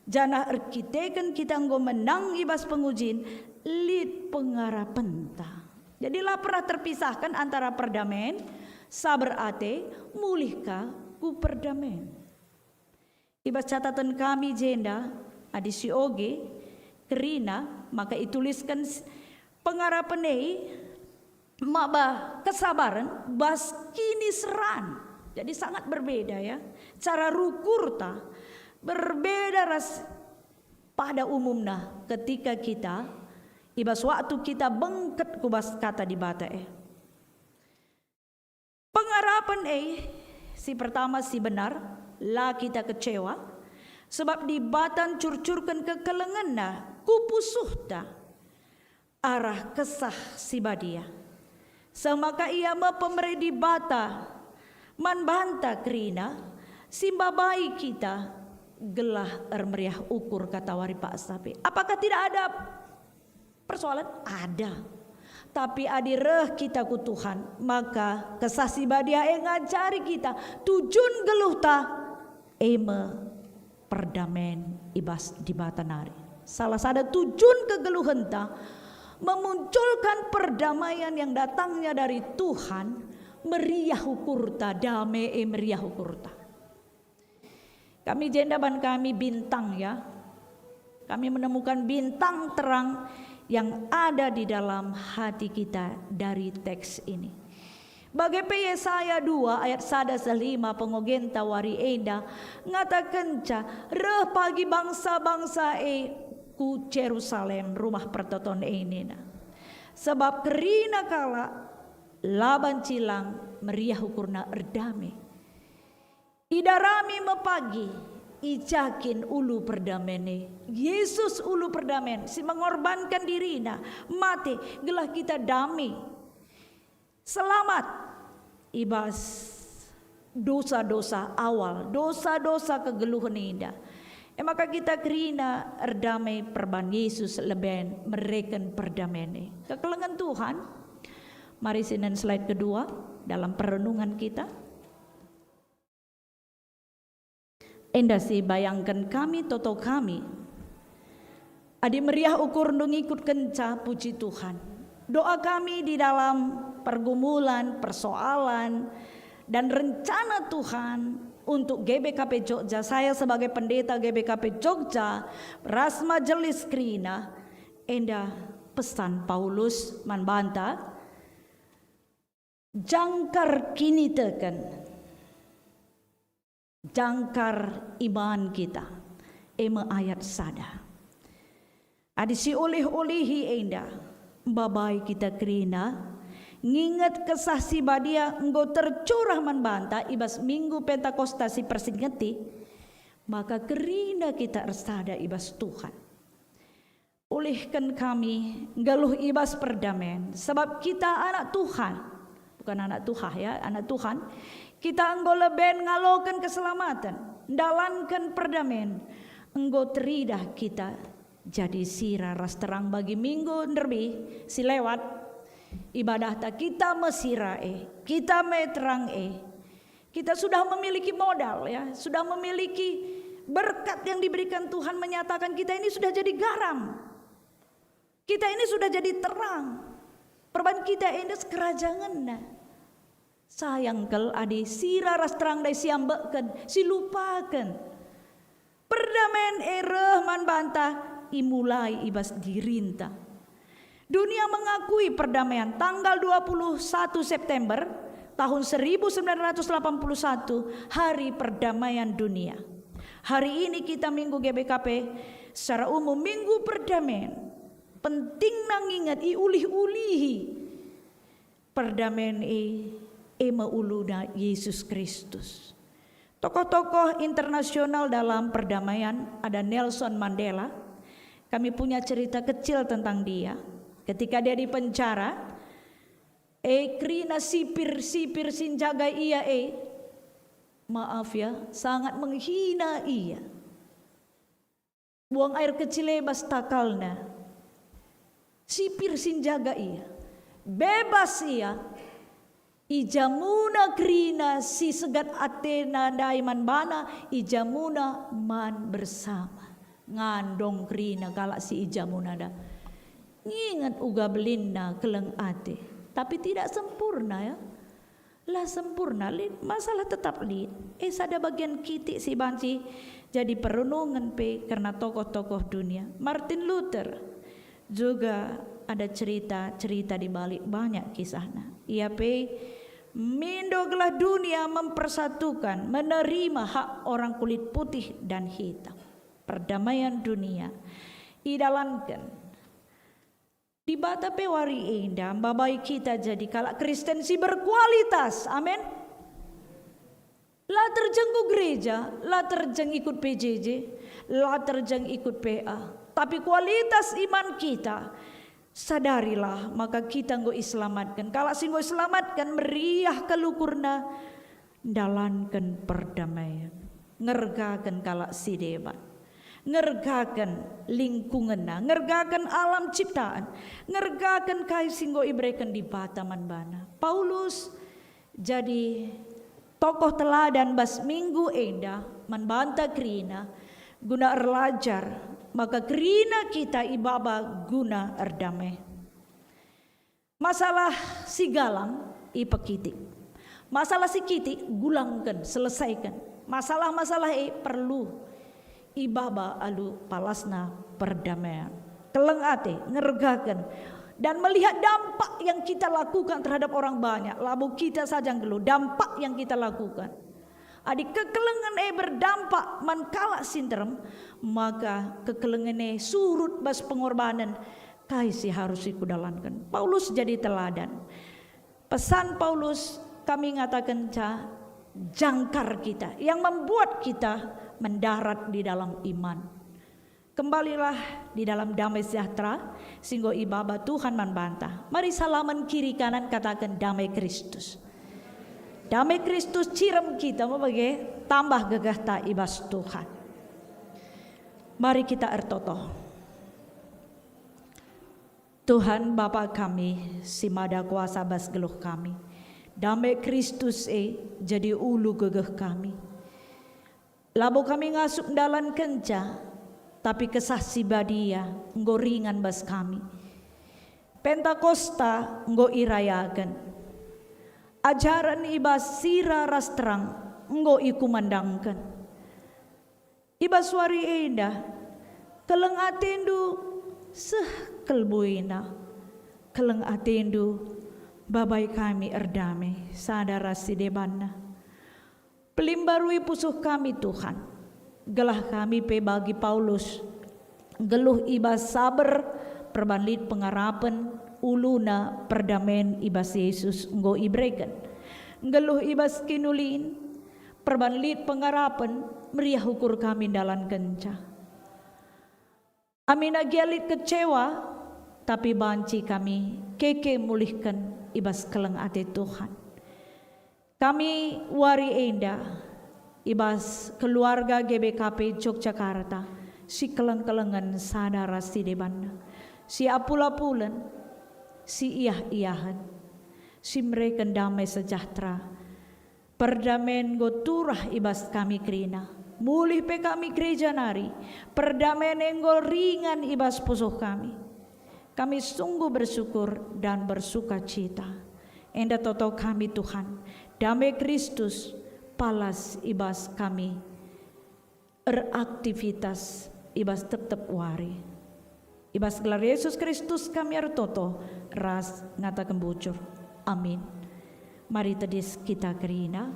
janah erkiteken kita enggo menang i bas pengujin, lit pengarapenta. Jadi, la pernah terpisahkan antara perdamen, saber ate, mulih ka ku perdamen. I bas cataten kami jenda, adi sioge kerina, maka itulisken s-, pengarapen e maba kesabaren bas kiniseran. Jadi sangat berbeda, ya. Cara rukurta berbeda ras pada umumna ketika kita, i bas waktu kita bengket ku bas Kata Dibata e. Pengarapen e, si pertama si benar, la kita kecewa, sebab Dibata ncurcurken kekelengenNa ku pusuhta arah Kesah Si Badia. Seh maka Ia me pemere Dibata man banta kerina, si mbabai kita gelah ermeriah ukur katawari paksa pe. Apakah tidak ada persoalan? Ada. Tapi adi reh kita ku Tuhan, maka Kesah Si Badia e ngajari kita tujun geluhta, e me perdamen i bas Dibata nari. Salah sada tujun kegeluhenta memunculkan perdamaian yang datangnya dari Tuhan, meriah ukurta, dame e meriah ukurta. Kami jenda ban kami bintang, ya. Kami menemukan bintang terang yang ada di dalam hati kita dari teks ini. Bage pe Yesaya dua ayat sada seh lima pengogenta wari enda ngatakenca, "Reh pagi bangsa-bangsa e ku Jerusalem, rumah pertoton e," nina. "Sebab kerina kalak la banci lang, meriah ukurna, erdame." Idarami me pagi, i ja kin ulu perdamen e. Yesus ulu perdamen, si mengorbanken diriNa, mate, gelah kita dame, selamat i bas dosa-dosa awal, dosa-dosa kegeluhen enda. E maka kita kerina erdame perban Yesus leben mereken perdamen e. Kekelengen Tuhan, mari sinen slide kedua dalam perenungan kita. Enda si bayangken kami toto kami. Adi meriah ukurndu ngikutkenca, puji Tuhan. Doa kami di dalam pergumulan, persoalan, dan rencana Tuhan untuk G B K P Jogja, saya sebagai pendeta G B K P Jogja, ras majelis kerina, enda pesan Paulus man banta, Jangkar kiniteken, jangkar iman kita, e me ayat sada. Adi siulih-ulihi enda, mbabai kita kerina, nginget Kesah Si Badia enggo tercurah man banta i bas Minggu Pentakosta si persingeti, maka kerina kita ersada i bas Tuhan. Ulihken kami nggeluh i bas perdamen, sabap kita anak Tuhan. Bukan anak Tuhan, ya, anak Tuhan. Kita enggo leben ngaloken keselamaten, ndalanken perdamen. Enggo teridah kita jadi sira ras terang bagi minggu nderbi si lewat. Ibadahta kita me sira e, kita me terang e. Kita sudah memiliki modal, ya, sudah memiliki berkat yang diberikan Tuhan, menyatakan kita ini sudah jadi garam. Kita ini sudah jadi terang. Perban kita enda sekerajangenna. Sayang kal adi sira ras terang ndai siambekken, silupaken. Perdamen e reh man banta, imulai i bas dirinta. Dunia mengakui perdamaian tanggal dua puluh satu September tahun seribu sembilan ratus delapan puluh satu, Hari Perdamaian Dunia. Hari ini kita Minggu G B K P, secara umum Minggu Perdamaian. Pentingna nginget, iulih-ulihi perdamen e, e me uluna Yesus Kristus. Tokoh-tokoh internasional dalam perdamaian ada Nelson Mandela. Kami punya cerita kecil tentang dia. Ketika dia di penjara, e, kerina sipir-sipir si njaga ia e, maaf ya, sangat menghina ia. Buang air kecil e bas takalna. Sipir si njaga ia. Bebas ia. Ijamuna kerina si segat atena ndai man bana, ijamuna man bersama. Ngandong kerina kalak si ijamuna nda. Nginget uga belinna keleng ate. Tapi tidak sempurna, ya. La sempurna, lit, masalah tetap lit. E, sada bagian kitik si banci jadi perenungen pe kerna tokoh-tokoh dunia. Martin Luther juga ada cerita-cerita di balik banyak kisahna. Ia pe mindo gelah dunia mempersatukan, menerima hak orang kulit putih dan hitam. Perdamaian dunia idalanken. Dibata pe wari enda mbabai kita jadi kalak Kristen si berkualitas. Amin. La terjeng ku gereja, la terjeng ikut P J J, la terjeng ikut P A. Tapi kualitas iman kita, sadarilah maka kita enggo iselamatken. Kalak si enggo iselamatken meriah kal ukurna, ndalanken perdamaian, ngergaken kalak si deban, ngergaken lingkungenna, ngergaken alam ciptaan, ngergaken kai si enggo ibereken Dibata man bana. Paulus jadi tokoh teladan bas minggu enda man banta kerina, guna erlajar maka kerina kita ibaba guna erdame. Masalah si galang ipekitik. Masalah si kitik gulangken, selesaiken. Masalah-masalah e perlu ibaba alu palasna perdamaian. Keleng ate, ngergaken, dan melihat dampak yang kita lakukan terhadap orang banyak. Labo kita saja nggeluh, dampak yang kita lakukan. Adi kekelengen e berdampak man kalak si nterem, maka kekelengen e surut bas pengorbanen kai si harus ikudalanken. Paulus jadi teladan. Pesan Paulus kami ngatakenca jangkar kita, yang membuat kita mendarat di dalam iman. Kembalilah di dalam damai sejahtera si enggo ibaba Tuhan man banta. Mari salamen kiri kanan, kataken, "Damai Kristus." Damai Kristus cirem kita me bage, tambah gegehta i bas Tuhan. Mari kita ertoto. Tuhan, Bapa kami, si mada kuasa bas geluh kami, damai Kristus e jadi ulu gegeh kami. Labo kami ngasup ndalankenca, tapi Kesah Si Badia enggo ringan bas kami. Pentakosta enggo irayaken. Ajaren i bas sira ras terang enggo ikumandangken. I bas wari enda, keleng atendu seh kal buena, keleng atendu Babai kami erdame sada ras si debanna. Pelimbarui pusuh kami, Tuhan, gelah kami pe bagi Paulus nggeluh i bas saber perban lit pengarapen uluna perdamen i bas Jesus enggo ibereken, nggeluh i bas kinulin perban lit pengarapen meriah ukur kami ndalankenca. Amina gia lit kecewa, tapi banci kami keke mulihken i bas keleng ate Tuhan. Kami wari enda i bas keluarga G B K P Yogyakarta si keleng-kelengen sada ras si debanna, si apul-apulen, si iah-iahen, si mereken damai sejahtera, perdamen enggo turah i bas kami kerina. Mulih pe kami gereja nari, perdamen enggo ringan i bas pusuh kami. Kami sungguh bersyukur dan bersukacita. Enda toto kami, Tuhan, dame Kristus palas i bas kami eraktivitas i bas tep-tep wari. I bas gelar Yesus Kristus kami ertoto ras ngataken bujur. Amin. Mari tedis kita kerina.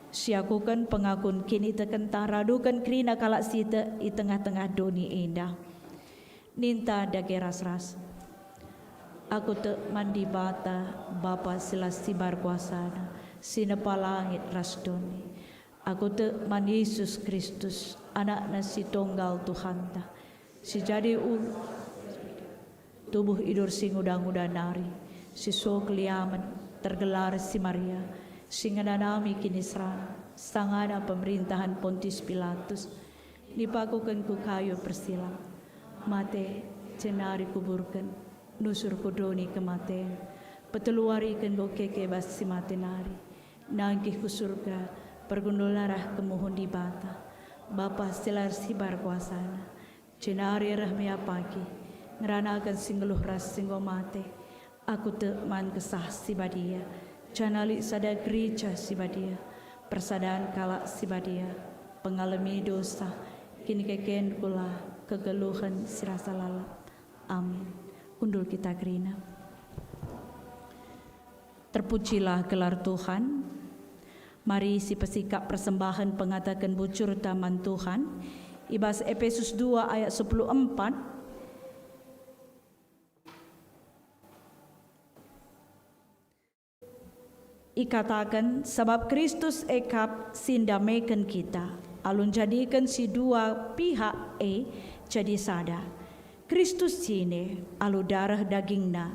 Siakuken pengakun kinitekenta raduken kerina kalak si tek i tengah-tengah doni enda. Ninta dage ras-ras. Aku tek man Dibata, Bapa si la sibar kuasana, si nepa langit ras doni. Aku tek man Yesus Kristus, Anakna si Tunggal Tuhanta, si jadi ulu, tubuh idur si nguda-nguda nari, si so keliamen, tergelar si Maria, si ngenanami kiniseran, sangana pemerintahen Pontius Pilatus, dipakuken ku kayu persilang, mate, jenari kuburken, nusur ku doni kematen, petelu wari enggo keke bas si mate nari, nangkih ku Surga, pergundul arah kemuhen Dibata, Bapa si la sibar kuasana, jenari reh me ia pagi, ngeranaken si nggeluh ras si enggo mate. Aku tek man Kesah Si Badia, janah lit sada gereja si badia, persadan kalak si badia, pengalemi dosa, kinikeken kula, kegeluhen si rasa lalap. Amin. Kundul kita kerina. Terpujilah gelar Tuhan. Mari sipesikap persembahen pengataken bujurta man Tuhan. I bas Epesus dua ayat sepuluh empat, ikataken, "Sabap Kristus e kap si ndameken kita, alu njadiken si dua pihak e jadi sada." Kristus jine, alu dareh dagingNa,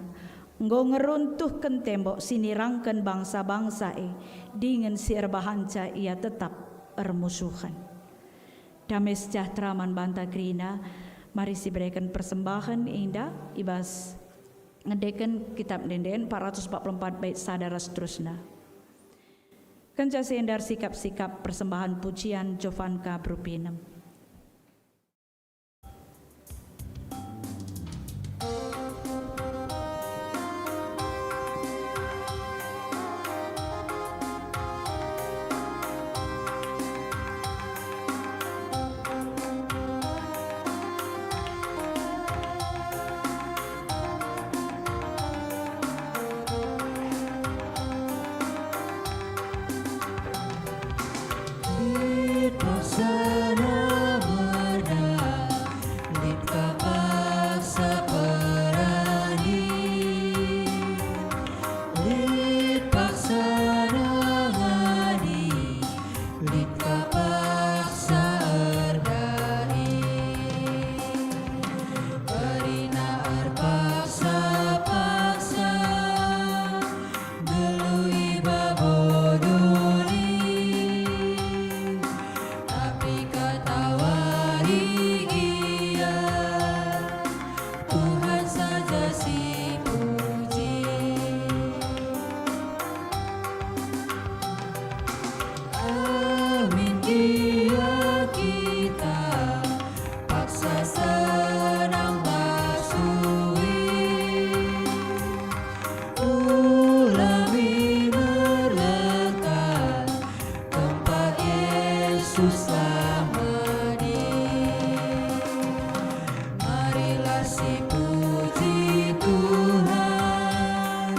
enggo ngeruntuhken tembok si nirangken bangsa-bangsa e, dingen si erbahanca ia tetap ermusuhen. Dame sejahtera man banta kerina, mari sibereken persembahen enda i bas ngendeken Kitab Ende-enden empat ratus empat puluh empat bait sada ras seterusna. Kenca si enda ersikap-sikap persembahen pujian Jovanka Brupinem. Lit paksana merdeka, lit ka paksa perani, lit paksana ngadi, lit ka paksa erdai. Kerina erpaksa-paksa, nggeluh i babo doni, tapi katawari gia, Tuhan saja sipuji. Amin gia kita paksa senang basui. Ulami merlekat tempat Yesus telah medi. Marilah sipuji Tuhan,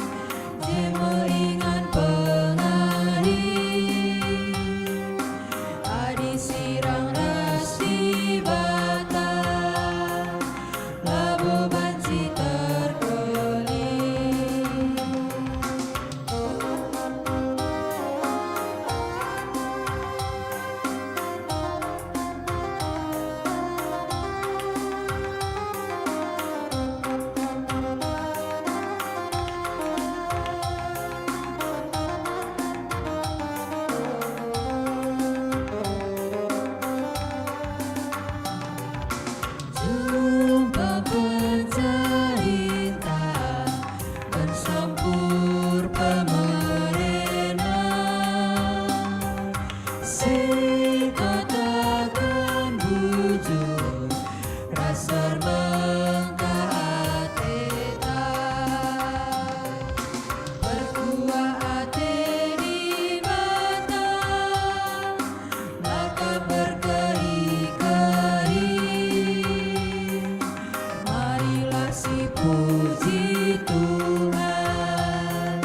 Puji Tuhan,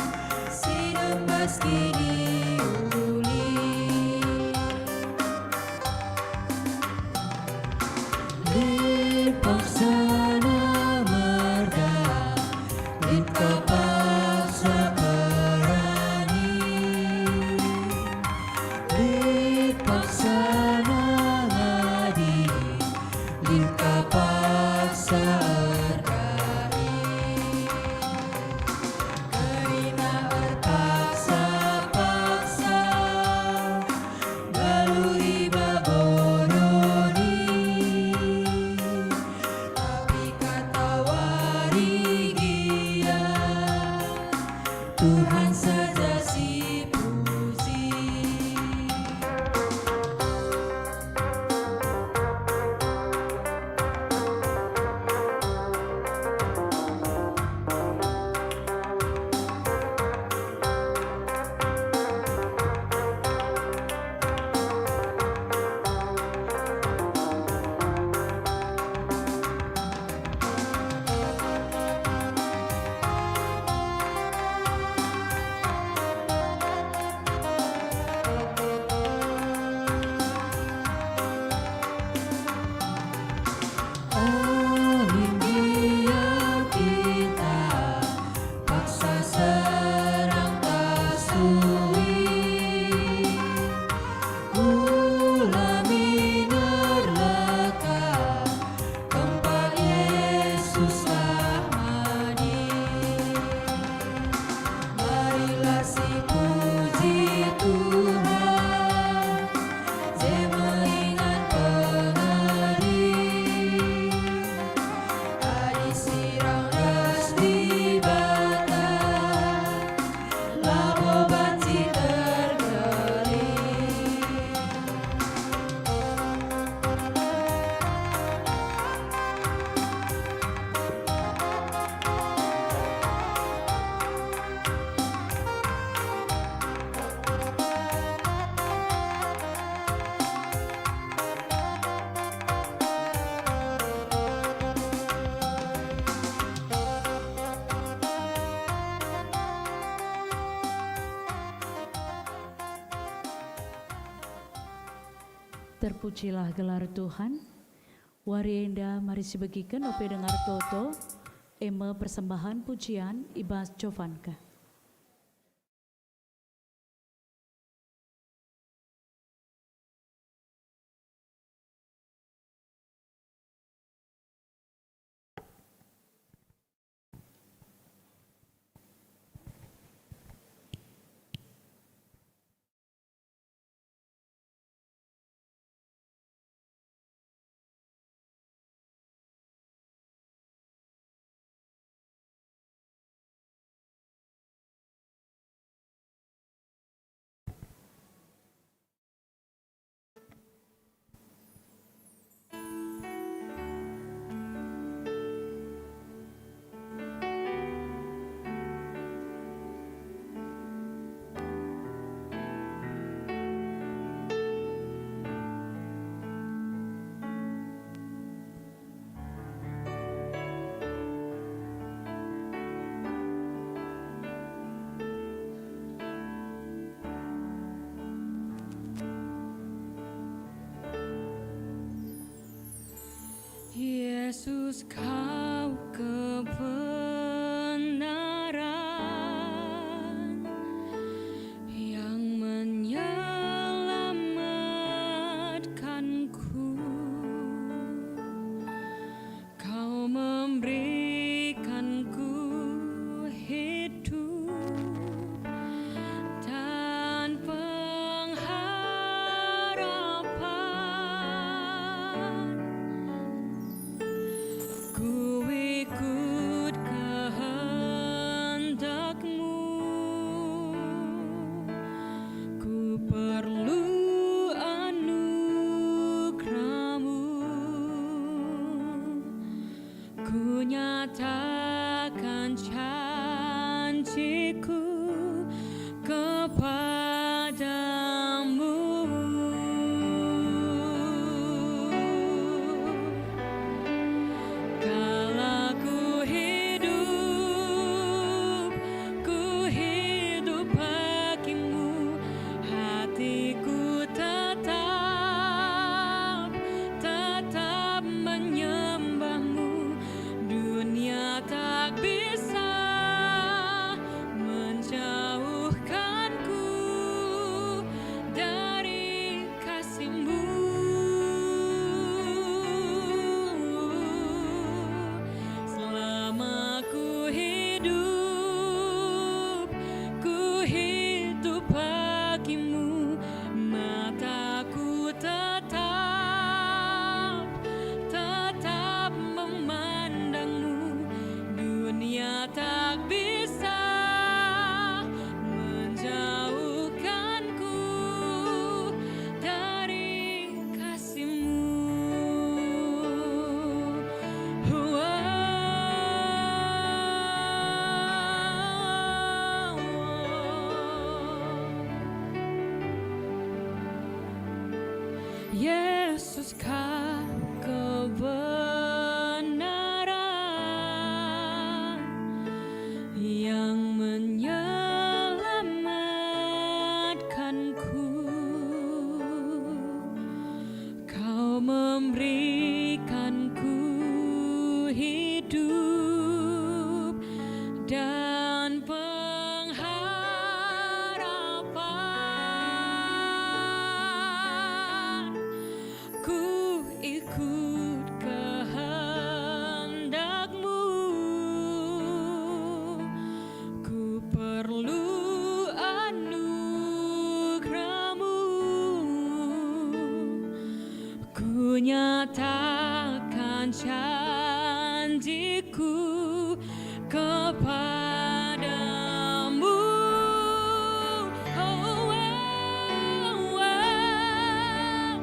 si nembas kiniulin. Lit paksana merga, lit ka paksa perani. Lit paksana ngadi, lit ka paksa erdahin. Kerina erpaksa-paksa, nggeluh i babo doni. Tapi katawari gia, Tuhan saja sipuji. Oh, ndia kita paksa serang tasui. Kula minder leka tempat Yesus Rahmani. Marilah sipuji Tuhan, je meringan pengari. Adi sirang ras Dibata, labo banci terkelin. Terpujilah gelar Tuhan. Wari enda mari sibegiken ope dengar toto, e me persembahen pujian i bas jovanka. Yesus, Kau kebenaran yang menyelamatkanku. Kau memberikanku hidup dan pengharapan. Ku ikut kehendak-Mu, ku perlu anugerah-Mu. Ku nyatakan janjiku kepada-Mu. Kalak ku hidup Yesus, Kau kebenaran yang menyelamatkanku. Kau memberikanku hidup dan pengharapan. Ku ikut kehendak-Mu. Ku perlu anugerah-Mu. Ku nyatakan janjiku kepadamu. Oh, oh, oh,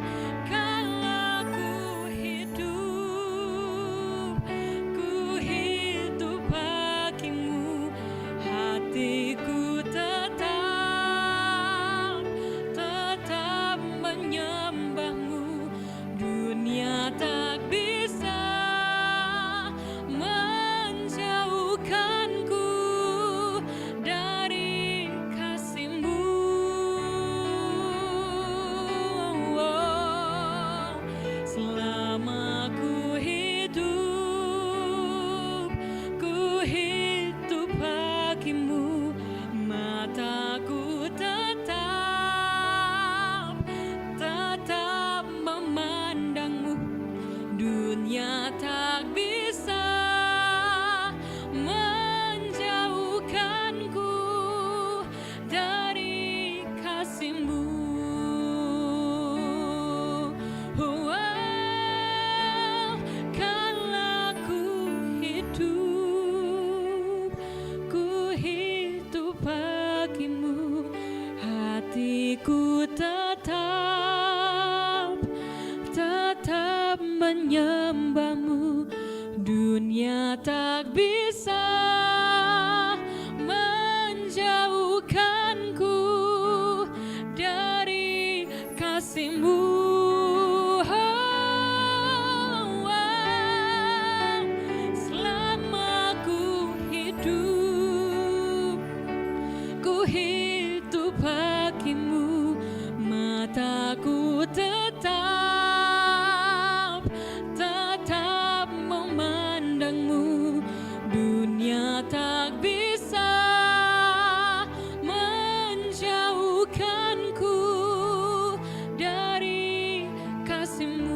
kalau ku hidup, ku hidup bagimu, hatiku tetap, tetap menyembahmu. Dunia tak bisa menjauhkanku dari kasih-Mu. Selama ku hidup, ku hidup bagimu, mataku tetap, tetap memandangmu. Dunia tak bisa menjauhkanku dari kasih-Mu. Oh, kalau ku hidup, ku hidup bagimu, hatiku tetap, tetap menyembahmu. Dunia tak bisa menjauhkanku dari kasih-Mu. Selama ku hidup, ku hidup bagimu, mataku tetap, tetap memandangmu. Dunia tak bisa menjauhkanku dari kasih-Mu.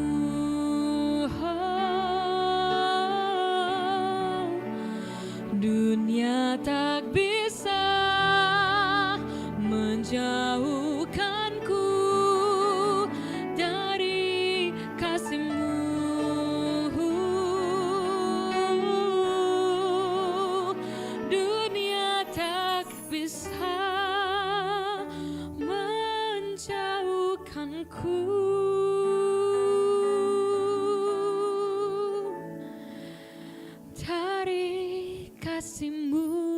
Dunia tak bisa menjauhkanku dari kasih-Mu. Dunia tak bisa menjauhkanku dari kasih-Mu.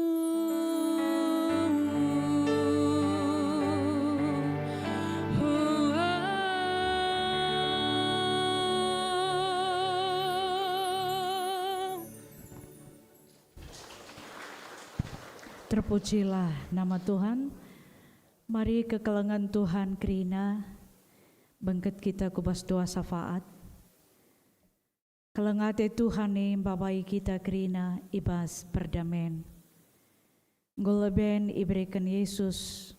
Terpujilah nama Tuhan. Mari kekelengen Tuhan kerina, bengket kita ku bas dua syafaat. Keleng ate Tuhan e mbabai kita kerina i bas perdamen. Enggo leben ibereken Yesus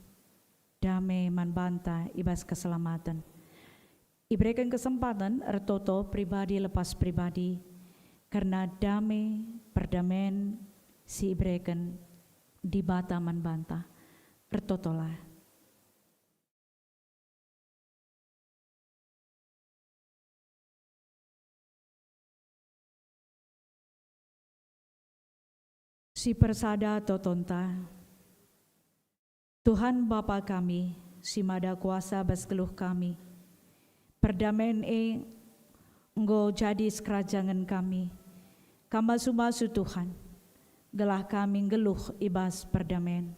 dame man banta i bas keselamaten. Ibereken kesempaten ertoto pribadi lepas pribadi kerna dame perdamen si ibereken Dibata man banta. Ertotolah. Si persada totonta. Tuhan Bapa kami, si mada kuasa bas geluh kami, perdamen e enggo jadi sekerajangen kami. Kam masu-masu Tuhan, gelah kami nggeluh i bas perdamen.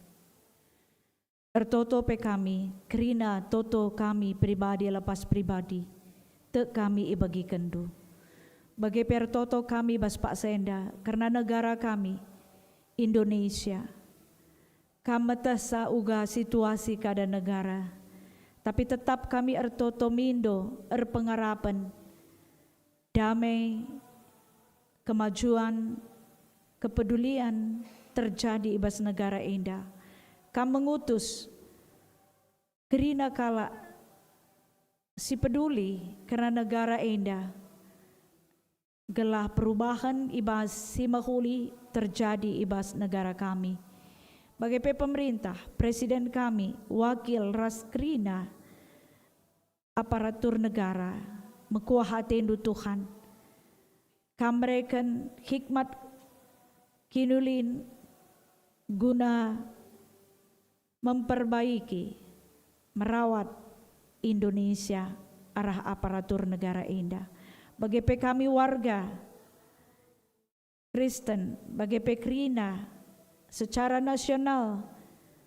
Ertoto pe kami, kerina toto kami pribadi lepas pribadi, tek kami ibagikenndu. Bage pe ertoto kami bas paksa enda kerna negara kami, Indonesia. Kam metehsa uga situasi keadaan negara, tapi tetap kami ertoto mindo erpengarapen damai, kemajuan, kepedulian terjadi i bas negara enda. Kam mengutus kerina kalak si peduli kerna negara enda, gelah perubahan i bas si mehuli terjadi i bas negara kami. Bage pe pemerintah, presiden kami, wakil ras kerina aparatur negara, mekuah atendu Tuhan. Kam mereken hikmat kinulin guna memperbaiki, merawat Indonesia arah aparatur negara enda. Bage pe kami warga Kristen, bage pe kerina secara nasional,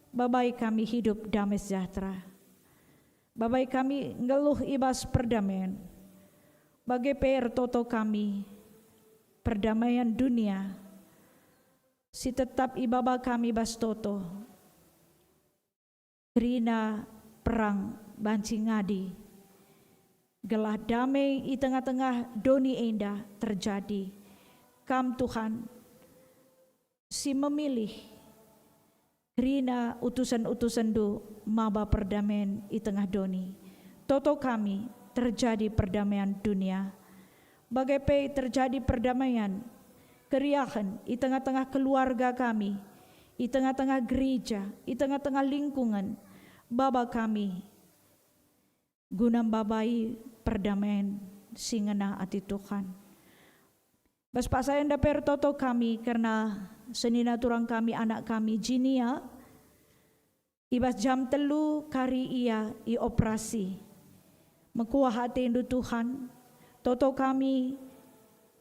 babai kami hidup damai sejahtera. Babai kami nggeluh i bas perdamaian. Bage pe ertoto kami perdamaian dunia si tetap ibaba kami bas toto. Kerina perang banci ngadi, gelah damai i tengah-tengah doni enda terjadi. Kam, Tuhan, si memilih kerina utusen-utusenNdu maba perdamaian i tengah doni. Toto kami terjadi perdamaian dunia. Bage pe terjadi perdamaian, keriahen i tengah-tengah keluarga kami, i tengah-tengah gereja, i tengah-tengah lingkungen baba kami, guna mbabai perdamaian si ngena ate Tuhan. Bas paksa enda pe ertoto kami kerna senina turang kami, anak kami Jinia, i bas jam telu kari ia ioperasi. Mekuah atendu Tuhan, toto kami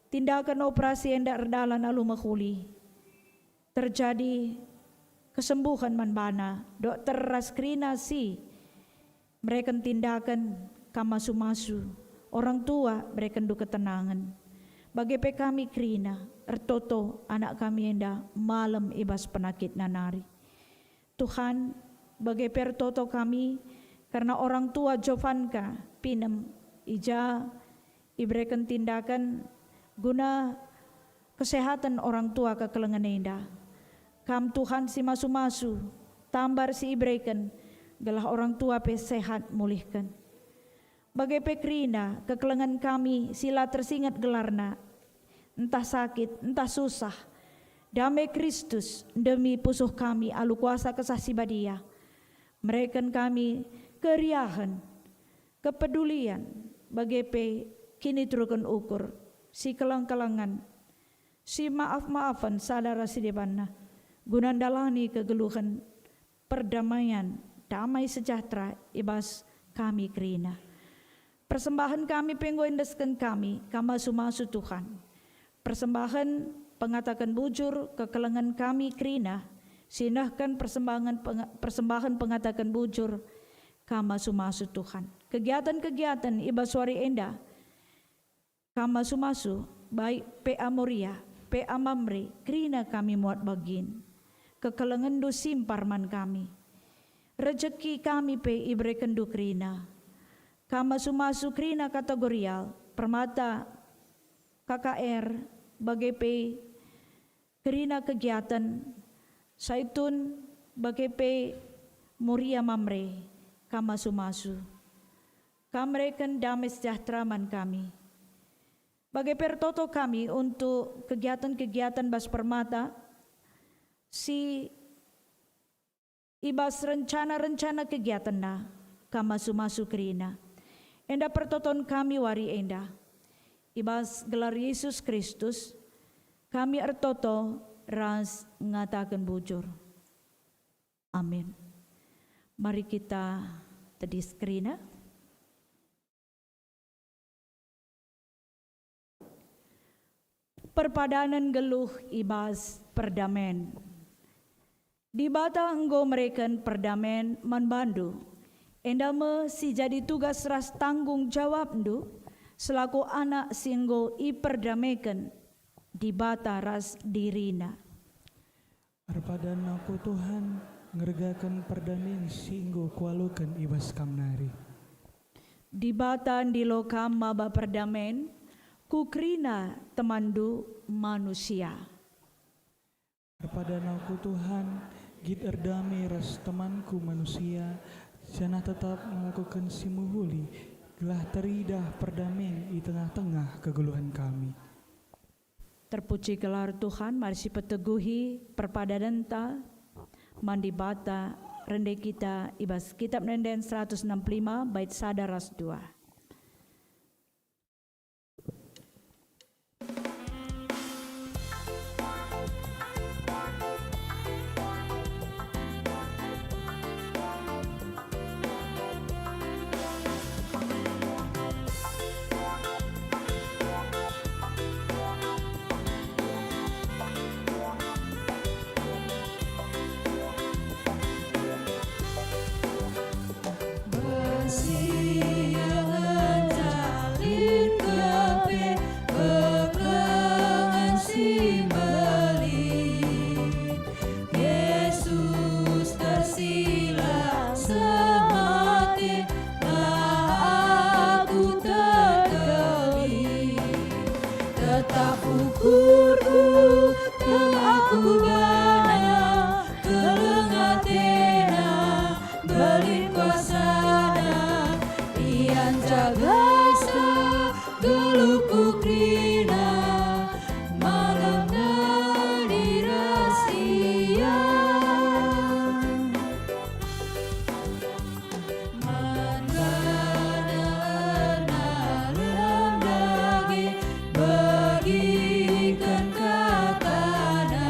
tindaken operasi enda erdalan alu mehuli. Terjadi kesembuhen man bana, dokter ras kerina si mereken tindaken, kam masu-masu, orang tua berekenndu ketenangen. Bage pe kami kerina, ertoto anak kami enda malem i bas penakitna nari. Tuhan, bage pe ertoto kami kerna orang tua Jovanka Pinem, i ja ibereken tindaken guna kesehatan orang tua kekelengen enda. Kam, Tuhan, si masu-masu, tambar si ibereken, gelah orang tua pe sehat mulihken. Bage pe kerina kekelengen kami si la tersinget gelarna, ntah sakit, ntah susah, dame Kristus ndemi pusuh kami alu kuasa Kesah Si Badia. Mereken kami keriahen, kepedulian, bage pe kiniteruken ukur, si keleng-kelengen, si maaf-maafen sada ras si debanna, guna ndalani kegeluhen perdamaian, damai sejahtera i bas kami kerina. Persembahen kami pe enggo iendesken kami, kam masu-masu Tuhan. Persembahen pengataken bujur kekelengen kami kerina, si nehken persembahen peng-, persembahen pengataken bujur, kam masu-masu Tuhan. Kegiaten-kegiaten i bas wari enda, kam masu-masu, baik P A Moria, P A Mamre, kerina kami muat bagin. KekelengenNdu simpar man kami. Rejeki kami pe iberekenNdu kerina. Kam masu-masu kerina kategorial, Permata, K K R, bage pe kerina kegiaten Saitun, bage pe Moria Mamre, kam masu-masu. Kam mereken dame sejahtera man kami. Bage pe ertoto kami untuk kegiaten-kegiaten bas Permata si i bas rencana-rencana kegiatenna, kam masu-masu kerina. Enda pertoton kami wari enda. I bas gelar Yesus Kristus, kami ertoto ras ngataken bujur. Amin. Mari kita tedis kerina. Perpadanen nggeluh i bas perdamen. Dibata enggo mereken perdamen man bandu. Enda me si jadi tugas ras tanggung jawabndu, selaku anak si enggo iperdameken Dibata ras dirina. Erpadan aku, Tuhan, ngergaken perdamen si enggo kualoken i bas Kam nari. Dibata ndilo Kam maba perdamen, ku kerina temanndu manusia. Erpadan aku, Tuhan, git erdame ras temanku manusia, janah tetap ngelakoken si mehuli, gelah teridah perdamen i tengah-tengah kegeluhen kami. Terpuji gelar Tuhan, mari sipeteguhi perpadanenta man Dibata, rende kita i bas Kitab Ende-enden seratus enam puluh lima, bait sada ras dua. Bas ia ngenca lit kepe, perklengen si mbelin. Yesus tersilang seh mate, lah aku terkelin. Tetap ukurku, tetap kubana, keleng atena, mbelin kuasana, ia njagasa geluhku kerina, malem nari ras ia. Man bana erna lam dage, begiken katana.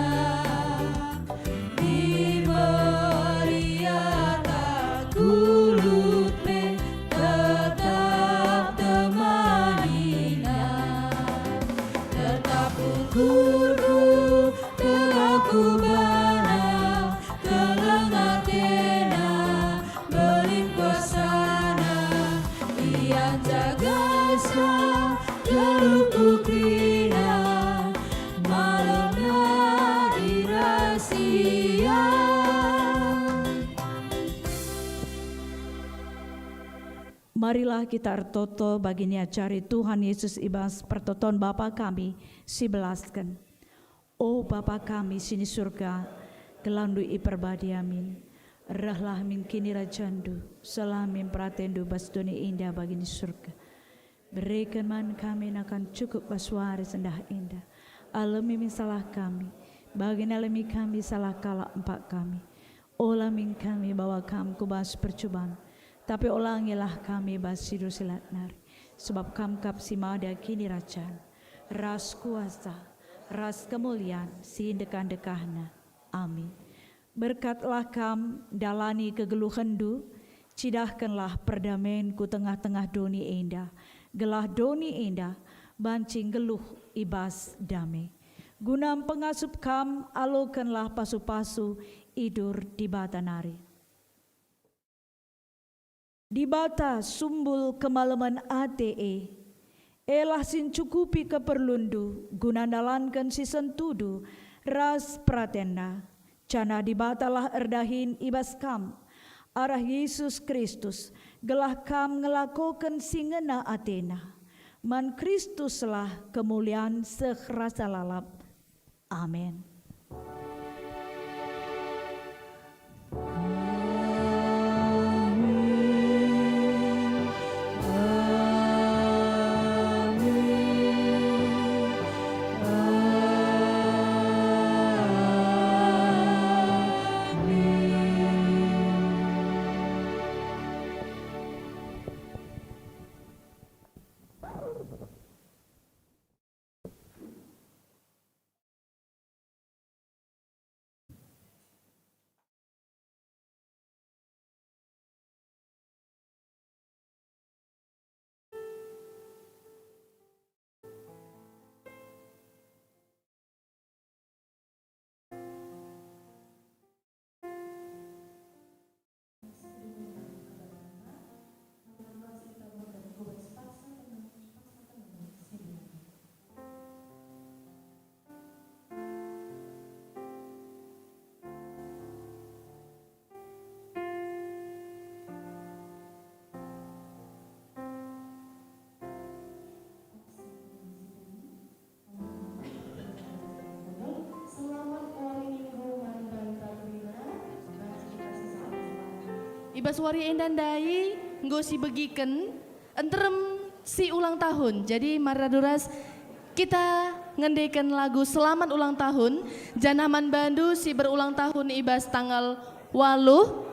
Di meriah tak kulut pe tetap temanina. Tetap ukurku, telah kubana, keleng atena, mbelin kuasana, ia njagasa geluhku kerina, malem nari ras ia. Marilah kita ertoto bagi niajari Tuhan Yesus i bas pertoton Bapa kami si belasken. O Bapa kami si ni Surga, gelarNdu iperbadia min. Rehlah min kinirajanNdu, seh min peratenNdu bas doni enda bagi ni Surga. Bereken man kami nakan cukup bas wari sendah enda. Alemi min salah kami, bagi nalemi kami salah kalak empak kami. Ola min kami bawa Kam ku bas percuban, tapi olangilah kami bas si dosa nari, sebab Kam kap si mada kinirajan, ras kuasa, ras kemulian si ndekah-ndekahna. Amin. Berkatlah Kam ndalani kegeluhenNdu, cidahkenlah perdamen ku tengah-tengah doni enda, gelah doni enda banci nggeluh i bas dame. Guna mpengasup Kam, alokenlah pasu-pasu idur Dibata nari. Dibata sumbul kemalemen ate e, elah si ncukupi keperlunndu guna ndalanken si sentudu ras peratenNa, janah Dibatalah erdahin i bas kam arah Yesus Kristus, gelah kam ngelakoken si ngena ateNa. Man Kristuslah kemulian seh rasa lalap. Amin. I bas wari enda ndai enggo sibegiken nterem si ulang tahun. Jadi mari radu ras kita ngendeken lagu selamat ulang tahun, janah man bandu si berulang tahun i bas tanggal waluh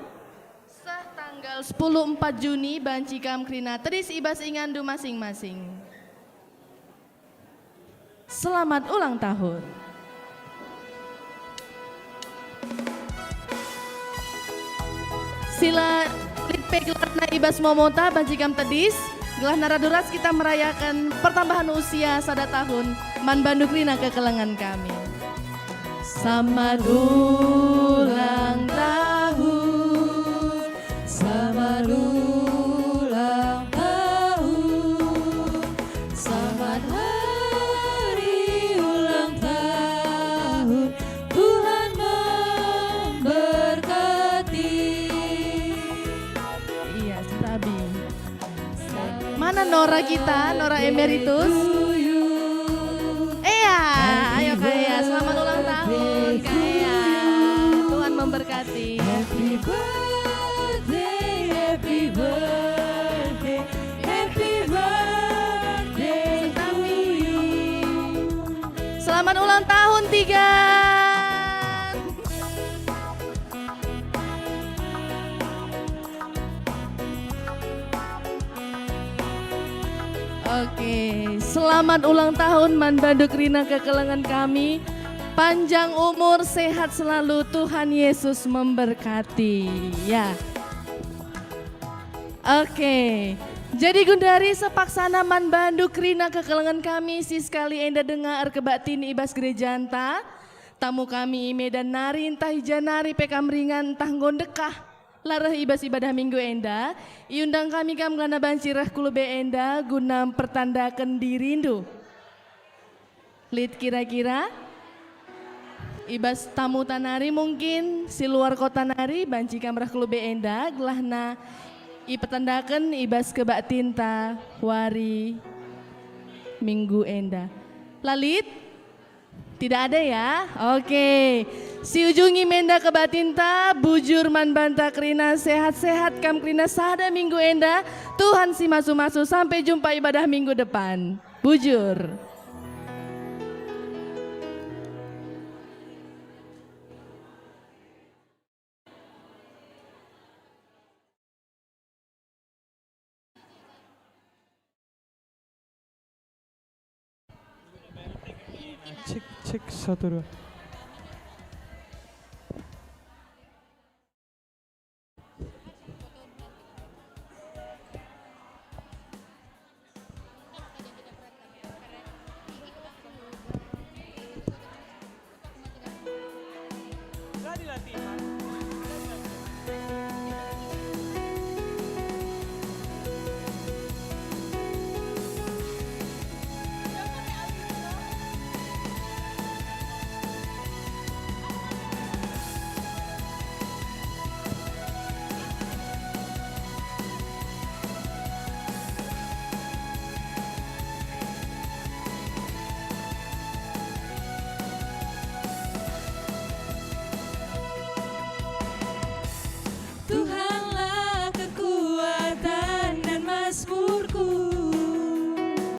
seh tanggal sepuluh empat Juni banci kam kerina tedis i bas inganndu masing-masing. Selamat ulang tahun. Sila lit pe gelarna i bas momota banci kam tedis, gelah radu ras kita merayaken pertambahan usia sada tahun man bandu kerina kekelengen kami. Selamat ulang tahun. Selamat ulang tahun, selamat hari ulang tahun, Tuhan memberkati. Iya, setabi. Mana Nora kita, Nora Emeritus? Iya, ayo Kak, iya. Selamat ulang tahun, Kak, iya. Tuhan memberkati. Happy birthday, happy birthday, happy birthday to you. Selamat ulang tahun, Tigan. Oke, selamat ulang tahun man bandu kerina kekelengen kami. Panjang umur, sehat selalu, Tuhan Yesus memberkati. Ya. Oke. Jadi gundari sepaksana man bandu kerina kekelengen kami si sekali enda denga erkebaktin i bas gerejanta. Tamu kami i Medan nari, ntah i ja nari pe kam ringan, ntah enggo ndekah la reh i bas ibadah Minggu enda, iundang kami kam gelahna banci reh ku lebe enda guna mpertandaken dirindu. Lit kira-kira? I bas tamuta nari mungkin, si luar kota nari, banci kam reh ku lebe enda, gelahna ipetandaken i bas kebaktinta wari Minggu enda. La lit? Tidak ada ya? Oke. Siujungi me enda kebaktinta, bujur man banta kerina, sehat-sehat kam kerina sada minggu enda. Tuhan si masu-masu, sampai jumpa ibadah minggu depan. Bujur. Cek, cek, satu, dua.